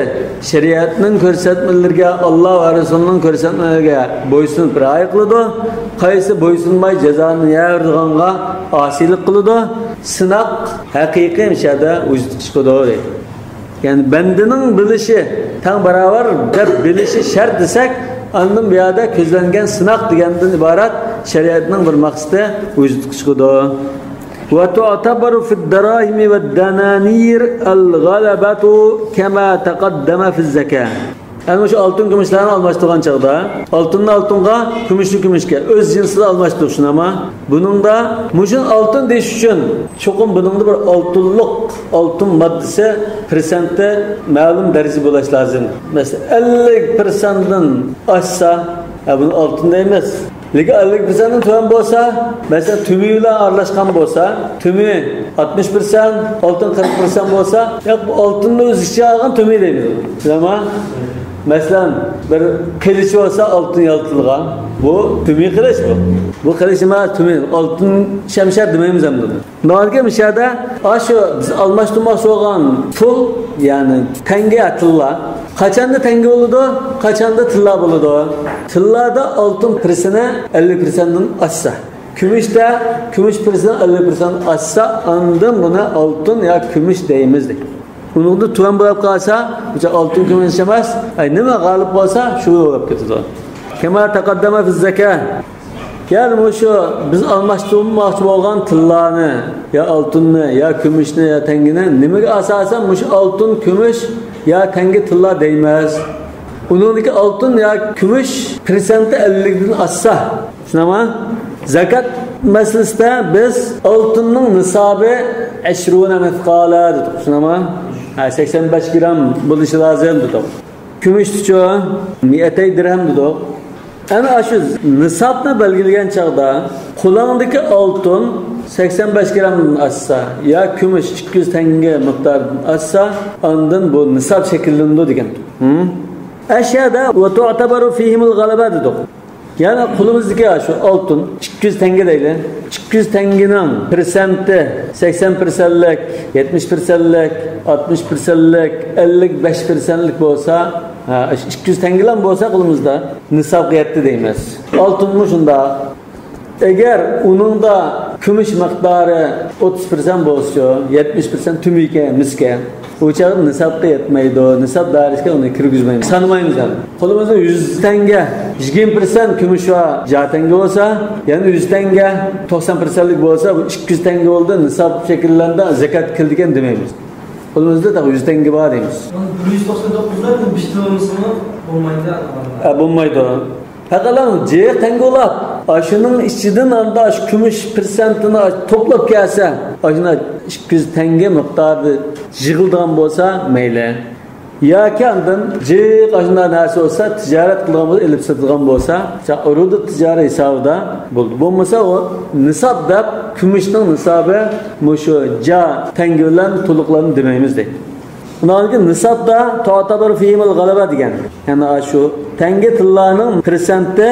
شەرىئەتنىڭ كۆرسەتمىلىرىگە، ئاللا ۋە رەسۇلىنىڭ كۆرسەتمىلىرىگە بويسۇنۇپ رىئايە قىلىدۇ، قايسى بويسۇنماي جازانى يەيدىغانغا ئاسىيلىق قىلىدۇ، سىناق ھەقىقىي مۇشەدە ۋۇجۇدقا چىقىدۇ دەيدۇ. يەنى بەندىنىڭ بىلىشى تەڭ باراۋەر دەپ بىلىشى شەرت دېسەك، ئاندىن بۇ يەردە كۆزلەنگەن سىناق دېگەندىن ئىبارەت شەرىئەتنىڭ بىر مەقسىتى ۋۇجۇدقا چىقىدۇ. وتعتبر في الدراهم والدنانير الغلبة كما تقدم في الزكاة. ئەنە مۇشۇ ئالتۇن كۈمۈشلەرنى ئالماشتۇرغان چاغدا، ئالتۇننى ئالتۇنغا، كۈمۈشنى كۈمۈشكە، ئۆز جىنسىدا ئالماشتۇرۇپ، شۇنداقمۇ؟ بۇنىڭدا مۇشۇ ئالتۇن دېيىش ئۈچۈن چوقۇم بۇنىڭدا بىر ئالتۇنلۇق، ئالتۇن ماددىسى پىرسەنتى مەلۇم دەرىجىدە بولۇش لازىم. مەسىلەن، ئەللىك پىرسەنتتىن ئاشسا، ھە، بۇنى ئالتۇن دەيمىز. لېكىن ئەللىك پىرسەنتتىن تۆۋەن بولسا، مەسىلەن، تۈمى بىلەن ئارىلاشقان بولسا، تۈمى ئاتمىش پىرسەنت، ئالتۇن قىرىق پىرسەنت بولسا، ياق، بۇ ئالتۇننى ئۆز ئىچىگە ئالغان تۈمى دەيمىز. بىلەمە؟ مەسىلەن، بىر قىلىچ بولسا ئالتۇن يالتىلغان. بۇ تۈمى قىلىچ بۇ. بۇ قىلىچ ئەمەس، تۈمى. ئالتۇن شەمشەر دېمەيمىز ئەمدى بۇنى. ناھايىتى مۇشۇ يەردە، ئاشۇ بىز ئالماشتۇرماقچى بولغان پۇل، يەنى تەڭگە، تىللا. قاچاندا تەڭگە بولىدۇ، قاچاندا تىللا بولىدۇ. تىللادا ئالتۇن پىرسىنى ئەللىك پىرسەنتتىن ئاشسا، كۈمۈشتە كۈمۈش پىرسىنى ئەللىك پىرسەنت ئاشسا، ئاندىن بۇنى ئالتۇن يا كۈمۈش دەيمىز دەيدۇ. ئۇنىڭدىن تۆۋەن بولۇپ قالسا، بۇ ئالتۇن كۈمۈش ئەمەس، ئەي، نېمە غالىب بولسا، شۇ بولۇپ كېتىدۇ. كما تقدم في الزكاة. يەنى مۇشۇ بىز ئالماشتۇرماقچى بولغان تىللانى، يا ئالتۇننى، يا كۈمۈشنى، يا تەڭگىنى نېمىگە ئاساسەن مۇشۇ ئالتۇن، كۈمۈش يا تەڭگە، تىللا دەيمىز؟ ئۇنىڭدىكى ئالتۇن يا كۈمۈش پىرسەنتى ئەللىكتىن ئاشسا، شۇنداقمۇ؟ زاكات مەسىلىسىدە بىز ئالتۇننىڭ نىسابى ئەشرۇنە مىسقالا دېدۇق، شۇنداقمۇ؟ ھە، سەكسەن بەش گرام بولۇشى لازىم دېدۇق. كۈمۈشتىچۇ؟ مىئەتەي دىرھەم دېدۇق. ئەنە ئاشۇ نىسابنى بەلگىلىگەن چاغدا، قولۇڭدىكى ئالتۇن سەكسەن بەش گرامدىن ئاشسا، يا كۈمۈش ئىككى يۈز تەڭگە مىقدارىدىن ئاشسا، ئاندىن بۇ نىساب شەكىللىنىدۇ دېگەن. ھىم؟ ئەشيادا وتعتبر فيهم الغلبة دېدۇق. يەنى قولىمىزدىكى شۇ ئالتۇن ئىككى يۈز تەڭگە دەيلى. ئىككى يۈز تەڭگىنىڭ پىرسەنتى سەكسەن پىرسەنتلىك، يەتمىش پىرسەنتلىك، ئاتمىش پىرسەنتلىك، ئەللىك بەش پىرسەنتلىك بولسا، ھە، ئىككى يۈز تەڭگىلەم بولسا قولىمىزدا نىسابقا يەتتى دەيمىز. ئالتۇنمۇ شۇنداق. ئەگەر ئۇنىڭدا كۈمۈش مىقدارى ئوتتۇز پىرسەنت بولسىچۇ، يەتمىش پىرسەنت تۈمۈكەن، مىسكەن، ئۇ چاغدا نىسابقا يەتمەيدۇ، نىساب دائىرىسىگە ئۇنى كىرگۈزمەيمىز، سانىمايمىز ھەم. قولىمىزدا يۈز تەڭگە، يىگىرمە پىرسەنت كۈمۈش ۋە جا تەڭگە بولسا، يەنە يۈز تەڭگە، توقسان پىرسەنتلىك بولسا، بۇ ئىككى يۈز تەڭگە بولدى، نىساب شەكىللەندى، زاكات كىردىكەن دېمەيمىز. قولىمىزدا تېخى يۈز تەڭگە بار دەيمىز. بۇ يۈز توقسان توققۇزلار بىر تۇتۇلمىسىمۇ بولمايدۇ؟ ئە، بولمايدۇ. پەقەت جىق تەڭگە بولاپ، ئاشۇنىڭ ئىچىدىن ئاندا شۇ كۈمۈش پىرسەنتىنى توپلاپ كەلسە، ئاشۇنى ئىككى يۈز تەڭگە مىقدارىدا يىغىلىدىغان بولسا مەيلى. ياكى ئاندىن جىق ئاشۇنداق نەرسە بولسا، تىجارەت قىلىدىغان بولسا، ئېلىپ سېتىلغان بولسا، ئۇرۇدۇ تىجارە ھېسابىدا بولىدۇ. بولمىسا ئۇ نىساب دەپ، كۈمۈشنىڭ نىسابى مۇشۇ جا تەڭگە بىلەن تولۇقلىنىدۇ دېمەيمىز دەيدۇ. ئۇنىڭدىن كېيىن نىسابتا تعتبر فيهم الغلبة دېگەن. يەنى ئاشۇ تەڭگە تىللانىڭ پىرسەنتى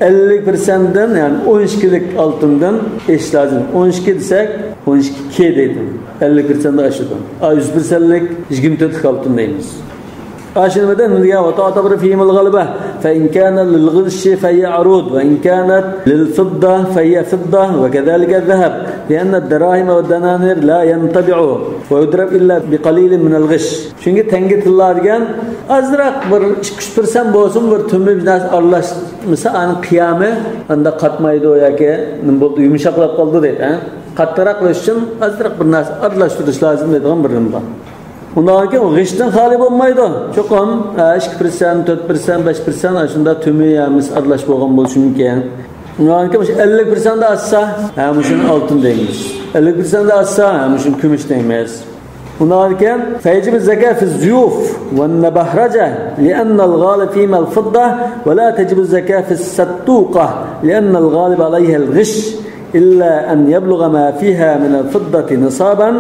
ئەللىك پىرسەنتتىن، يەنى ئون ئىككىلىك ئالتۇندىن ئېشىش لازىم. ئون ئىككى دېسەك، ئون ئىككى كى دەيدۇ. ئەللىك پىرسەنتتىن ئاشىدۇ. ئا، يۈز پىرسەنتلىك يىگىرمە تۆتلۈك ئالتۇن دەيمىز. ئاشۇ نېمىدە نېمە دېگەن؟ وتعتبر فيهم الغلبة، فإن كان للغش فهي عروض، وإن كانت للفضة فهي فضة، وكذلك الذهب. لأن الدراهم والدنانير لا ينطبع ويضرب إلا بقليل من الغش. چۈنكى تەڭگە تىللا دېگەن ئازراق بىر ئىككى ئۈچ پىرسەنت بولسىمۇ، بىر تۈمە بىر نەرسە ئارىلاشمىسا، ئانىڭ قىيامى ئاندا قاتمايدۇ ياكى نېمە بولدى، يۇمشاقلاپ قالدى دەيدۇ، ھە؟ قاتتىقراق قىلىش ئۈچۈن ئازراق بىر نەرسە ئارىلاشتۇرۇش لازىم دەيدىغان بىر نېمە بار. ئۇنداق ئىكەن، غىشتىن خالىي بولمايدۇ. چوقۇم، ھە، ئىككى پىرسەنت، تۆت پىرسەنت، بەش پىرسەنت، ئاشۇنداق تۈمە يا مىس ئارىلاش بولغان بولۇشى مۇمكىن. ئۇنداق ئىكەن، مۇشۇ ئەللىك پىرسەنت ئاشسا، ھە، مۇشۇنى ئالتۇن دەيمىز. ئەللىك پىرسەنت ئاشسا، ھە، مۇشۇنى كۈمۈش دەيمىز. ئۇنداق ئىكەن، فيجب الزكاة في الزيوف والنبهرجة، لأن الغالب فيهما الفضة، ولا تجب الزكاة في الستوقة، لأن الغالب عليها الغش. إلا أن يبلغ ما فيها من الفضة نصابا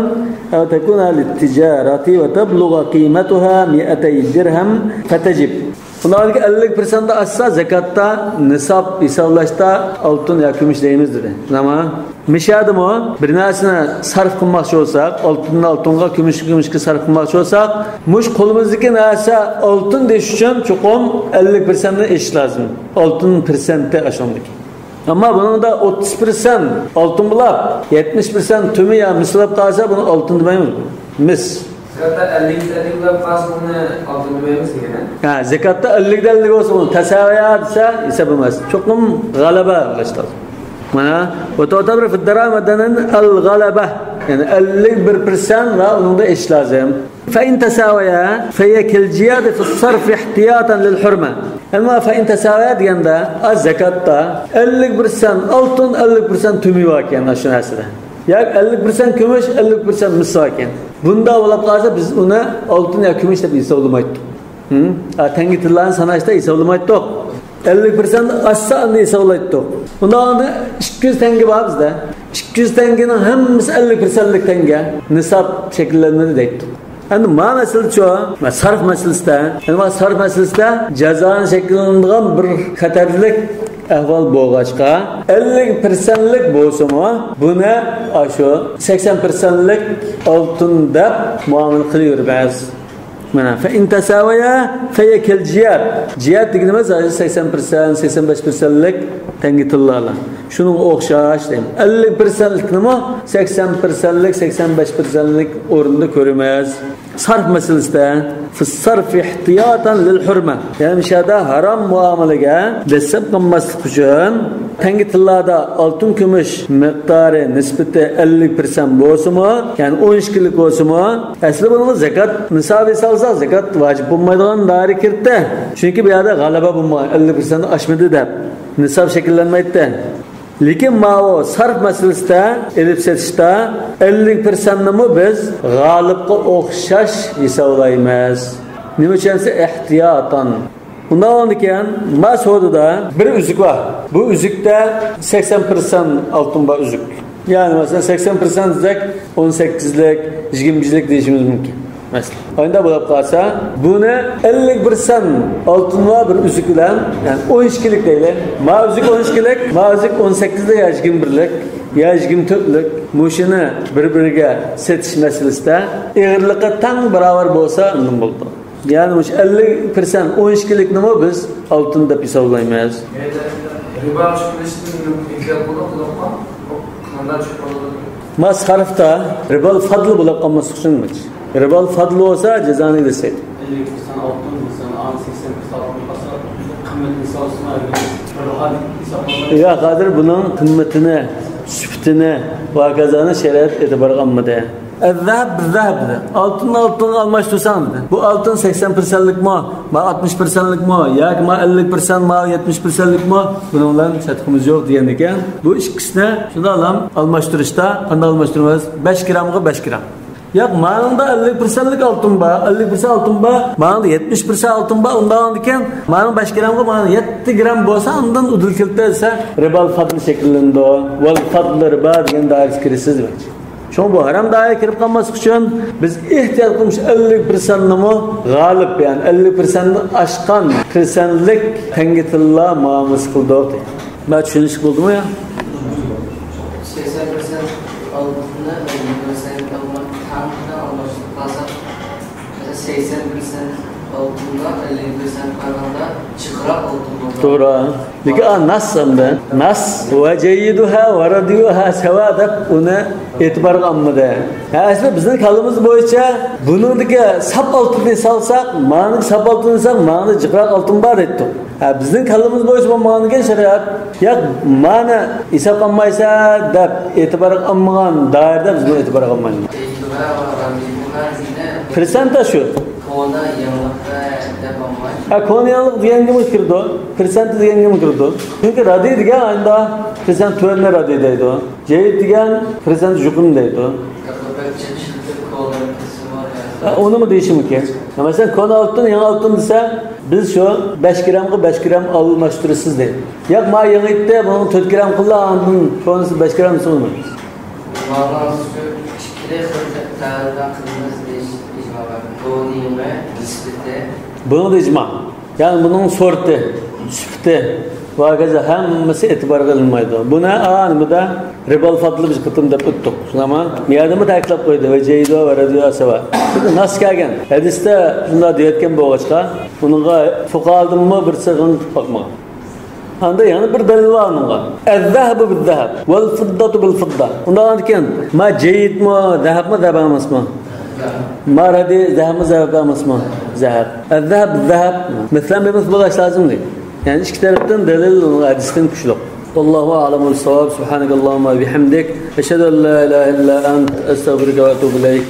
أو تكون للتجارة وتبلغ قيمتها مائتي درهم فتجب. بۇنىڭدىكى ئەللىك پىرسەنت ئاشسا، زاكاتتا نىساب ھېسابلاشتا ئالتۇن يا كۈمۈش دەيمىز دېدى. نېمە؟ مىشادىمۇ بىر نەرسىنى سەرپ قىلماقچى بولساق، ئالتۇننى ئالتۇنغا، كۈمۈشنى كۈمۈشكە سەرپ قىلماقچى بولساق، مۇشۇ قولىمىزدىكى نەرسە ئالتۇن دېيىش ئۈچۈن چوقۇم ئەللىك پىرسەنتنى ئېشىش لازىم. ئالتۇن پىرسەنتى ئاشۇندىكى. ئەمما بۇنىڭدا ئوتتۇز پىرسەنت ئالتۇن بولاپ، يەتمىش پىرسەنت تۈمە يا مىس بولاپ قالسا، بۇنى ئالتۇن دېمەيمىز. مىس. زاكاتتا ئەللىك ئەللىك بولاپ قالسا، بۇنى ئالتۇن دېمەيمىز دېگەن، ھە؟ ھە، زاكاتتا ئەللىك ئەللىك بولسا، بۇنى تەساۋىيا دېسە ھېساب بولماس. چوقۇم غەلىبە قىلىش لازىم. مانا، وتعتبر في الدراهم والدنانير الغلبة. يەنى ئەللىك بىر پىرسەنت ۋە ئۇنىڭدا ئېشىش لازىم. فإن تساويا فهي كالجياد في الصرف احتياطا للحرمة. ئەمما فإن تساويا دېگەندە، ئا، زاكاتتا ئەللىك پىرسەنت ئالتۇن، ئەللىك پىرسەنت تۈمى باركەن، شۇ نەرسىدە. ياكى ئەللىك پىرسەنت كۈمۈش، ئەللىك پىرسەنت مىس باركەن. بۇنداق بولۇپ قالسا، بىز ئۇنى ئالتۇن يا كۈمۈش دەپ ھېسابلىمايتتۇق. ھە؟ ئا، تەڭگە تىللانى ساناشتا ھېسابلىمايتتۇق. ئەللىك پىرسەنت ئاشسا، ئاندىن ھېسابلايتتۇق. ئۇنداق بولغاندا ئىككى يۈز تەڭگە بار بىزدە. ئىككى يۈز تەڭگىنىڭ ھەممىسى ئەللىك پىرسەنتلىك تەڭگە نىساب شەكىللەنمىدى دەيتتۇق. ئەمدى ما مەسىلىچۇ؟ ما سەرپ مەسىلىسىدە، يەنى ما سەرپ مەسىلىسىدە جازانى شەكىللىنىدىغان بىر خەتەرلىك ئەھۋال بولغاچقا، ئەللىك پىرسەنتلىك بولسىمۇ، بۇنى ئاشۇ سەكسەن پىرسەنتلىك ئالتۇن دەپ مۇئامىلە قىلىۋېرىمىز. مانا، فإن تساويا فهي كالجياد. جياد دېگىنىمىز ھازىر سەكسەن پىرسەنت، سەكسەن بەش پىرسەنتلىك تەڭگە تىللالار. شۇنىڭغا ئوخشاش دەيمەن. ئەللىك پىرسەنتلىكنىمۇ سەكسەن پىرسەنتلىك، سەكسەن بەش پىرسەنتلىك ئورنىدا كۆرىمىز. سەرپ مەسىلىسىدە، في الصرف احتياطا للحرمة. يەنى مۇشۇ يەردە ھارام مۇئامىلىگە دەسسەپ قالماسلىق ئۈچۈن، تەڭگە تىللادا ئالتۇن كۈمۈش مىقدارى نىسبىتى ئەللىك پىرسەنت بولسىمۇ، يەنى ئون ئىككىلىك بولسىمۇ، ئەسلى بۇنىڭغا زاكات نىسابى سالساق، زاكات ۋاجىپ بولمايدىغان دائىرە كىرتتى. چۈنكى بۇ يەردە غەلىبە بولمىغان، ئەللىك پىرسەنت ئاشمىدى دەپ نىساب شەكىللەنمەيتتى. لېكىن ماۋۇ سەرپ مەسىلىسىدە، ئېلىپ سېتىشتا ئەللىك پىرسەنتنىمۇ بىز غالىبقا ئوخشاش ھېسابلايمىز. نېمە ئۈچۈن دېسە، ئېھتىياتەن. ئۇنداق بولغاندىكىن، ما سودىدا بىر ئۈزۈك بار. بۇ ئۈزۈكتە سەكسەن پىرسەنت ئالتۇن بار ئۈزۈك. يەنى مەسىلەن، سەكسەن پىرسەنت دېسەك، ئون سەككىزلىك، يىگىرمە بىرلىك دېيىشىمىز مۇمكىن. مەسىلەن، ئاينىدا بولۇپ قالسا، بۇنى ئەللىك پىرسەنت ئالتۇن بار بىر ئۈزۈك بىلەن، يەنى ئون ئىككىلىك دەيلى. ما ئۈزۈك ئون ئىككىلىك، ما ئۈزۈك ئون سەككىزلىك يا يىگىرمە بىرلىك يا يىگىرمە تۆتلۈك. مۇشۇنى بىر-بىرىگە سېتىش مەسىلىسىدە ئېغىرلىقى تەڭ باراۋەر بولسا، ئاندىن بولىدۇ. يەنى مۇشۇ ئەللىك پىرسەنت ئون ئىككىلىكنىمۇ بىز ئالتۇن دەپ ھېسابلايمىز. رىبا چۈشۈپ قېلىشتىن ئېھتىيات بولۇڭ، قىلىققا قانداق چۈشۈپ قالىدۇ؟ ما سەرپتە رىبال فەدل بولۇپ قالماسلىق ئۈچۈن. رىبال فەدل بولسا جازانى دېسەيدۇ. ئەللىك پىرسەنت ئالتۇن، مەسىلەن، ئان سەكسەن پىرسەنت ئالتۇن قالسا، قىممىتىنى سالسىمۇ، بىر باھا ھېسابلانمايدۇ. ياق، ھازىر بۇنىڭ قىممىتىنى، سۈپىتىنى ۋە ھاكازانى شەرىئەت ئېتىبارغا ئالمىدى. ئەززەھەب بىززەھەب دېدى. ئالتۇننى ئالتۇنغا ئالماشتۇرساڭ دېدى. بۇ ئالتۇن سەكسەن پىرسەنتلىكمۇ، ما ئاتمىش پىرسەنتلىكمۇ، ياكى ما ئەللىك پىرسەنت، ما يەتمىش پىرسەنتلىكمۇ، بۇنىڭ بىلەن سەتقىمىز يوق دېگەندىكىن، بۇ ئىككىسىنى شۇنداق ئالماشتۇرۇشتا قانداق ئالماشتۇرىمىز؟ بەش گرامغا بەش گرام. ياق، مانىڭدا ئەللىك پىرسەنتلىك ئالتۇن بار، ئەللىك پىرسەنت ئالتۇن بار، مانىڭدا يەتمىش پىرسەنت ئالتۇن بار، ئۇنداق ئىكەن، مانىڭ بەش گرامغا مانىڭ يەتتە گرام بولسا، ئاندىن ئۇدۇل كېلىپتۇ دېسە، رىبال فەدل شەكىللىنىدۇ. ۋەل فەدل رىبا دېگەن دائىرىسىگە كىرىسىز دېمەكچى. شۇڭا بۇ ھارام دائىرىگە كىرىپ قالماسلىق ئۈچۈن بىز ئېھتىيات قىلىمىز، ئەللىك پىرسەنتنىمۇ غالىب، يەنى ئەللىك پىرسەنتتىن ئاشقان پىرسەنتلىك تەڭگە تىللا مۇئامىلىسى قىلدۇق دەيدۇ. مانا چۈشىنىشلىك بولدىمۇ يا؟ سەكسەن پىرسەنت ئالتۇننى ئەللىك پىرسەنت ئالتۇنغا تەڭ ئالماشتۇرۇپ قالساق، سەكسەن پىرسەنت ئالتۇنغا ئەللىك پىرسەنت قارىغاندا جىقراق ئالتۇن بولىدۇ. توغرا. لېكىن، ئا، ناس ئەمدى. ناس ۋە جەييىدۇھا ۋە رەدىيۇھا سەۋا دەپ ئۇنى ئېتىبارغا ئالمىدى. ھە، ئەسلى بىزنىڭ كاللىمىز بويىچە بۇنىڭدىكى ساپ ئالتۇننى سالساق، مانىڭدىكى ساپ ئالتۇننى سالساق، مانىڭدا جىقراق ئالتۇن بار دەيتتۇق. ھە، بىزنىڭ كاللىمىز بويىچە بولمىغاندىكىن شەرىئەت، ياق، مانا ھېسابقا ئالمايسەن دەپ ئېتىبارغا ئالمىغان دائىرىدە بىز بۇنى ئېتىبارغا ئالمايمىز. پىرسەنت شۇ. كونا يېڭىلىق دەپ ئالمايمىز. ھە، كونا يېڭىلىق دېگەنگىمۇ كىرىدۇ، پىرسەنت دېگەنگىمۇ كىرىدۇ. چۈنكى رادىي دېگەن ئاينىدا پىرسەنت تۆۋەننى رادىي دەيدۇ. جەيد دېگەن پىرسەنت يۇقىرىنى دەيدۇ. ھە، ئۇنىمۇ دېيىشى مۇمكىن. ھە، مەسىلەن، كونا ئالتۇن، يېڭى ئالتۇن دېسە، بىز شۇ بەش گرامغا بەش گرام ئالماشتۇرىسىز دەيدۇ. ياق، ما يېڭى ئىدى، بۇنىڭ تۆت گرام قىللا، ئاندىن كونىسى بەش گرام دېسە ئۇنىمۇ. مانا شۇ ئىككىلى خىل تەۋەلىدە قىلىمىز دېيىش ئىجما بار. كونىنىڭ نىسبىتى. بۇنىڭدا ئىجما. يەنى بۇنىڭ سورتى، سۈپىتى ۋە ھاكازا ھەممىسى ئېتىبارغا ئېلىنمايدۇ. بۇنى، ئا، نېمىدە، رىبال فەدلى بىر قېتىم دەپ ئۆتتۇق. شۇنداقمۇ؟ بۇ يەردىمۇ تەكىتلەپ قويدى، ۋە جەيدۇ ۋە رەدىيۇ سەۋا. چۈنكى ناس كەلگەن. ھەدىستە شۇنداق دېيەتكەن بولغاچقا، ئۇنىڭغا فۇقاھادىنمۇ بىرسى غىڭ قىلىپ باقمىغان. ئاندا يەنە بىر دەلىل بار ئۇنىڭغا. الذهب بالذهب والفضة بالفضة. ئۇنداق ئىكەن، ما جەيدمۇ، زەھەبمۇ، زەھەب ئەمەسمۇ؟ ما رەدىي، زەھەبمۇ، زەھەب ئەمەسمۇ؟ زەھەب. الذهب بالذهب. مىسلان بىمىسل بولۇش لازىم دەيدۇ. يەنى ئىككى تەرەپتىن دەلىل ھەدىستىن كۈچلۈك. والله أعلم بالصواب. سبحانك اللهم وبحمدك. أشهد أن لا إله إلا أنت. أستغفرك وأتوب إليك.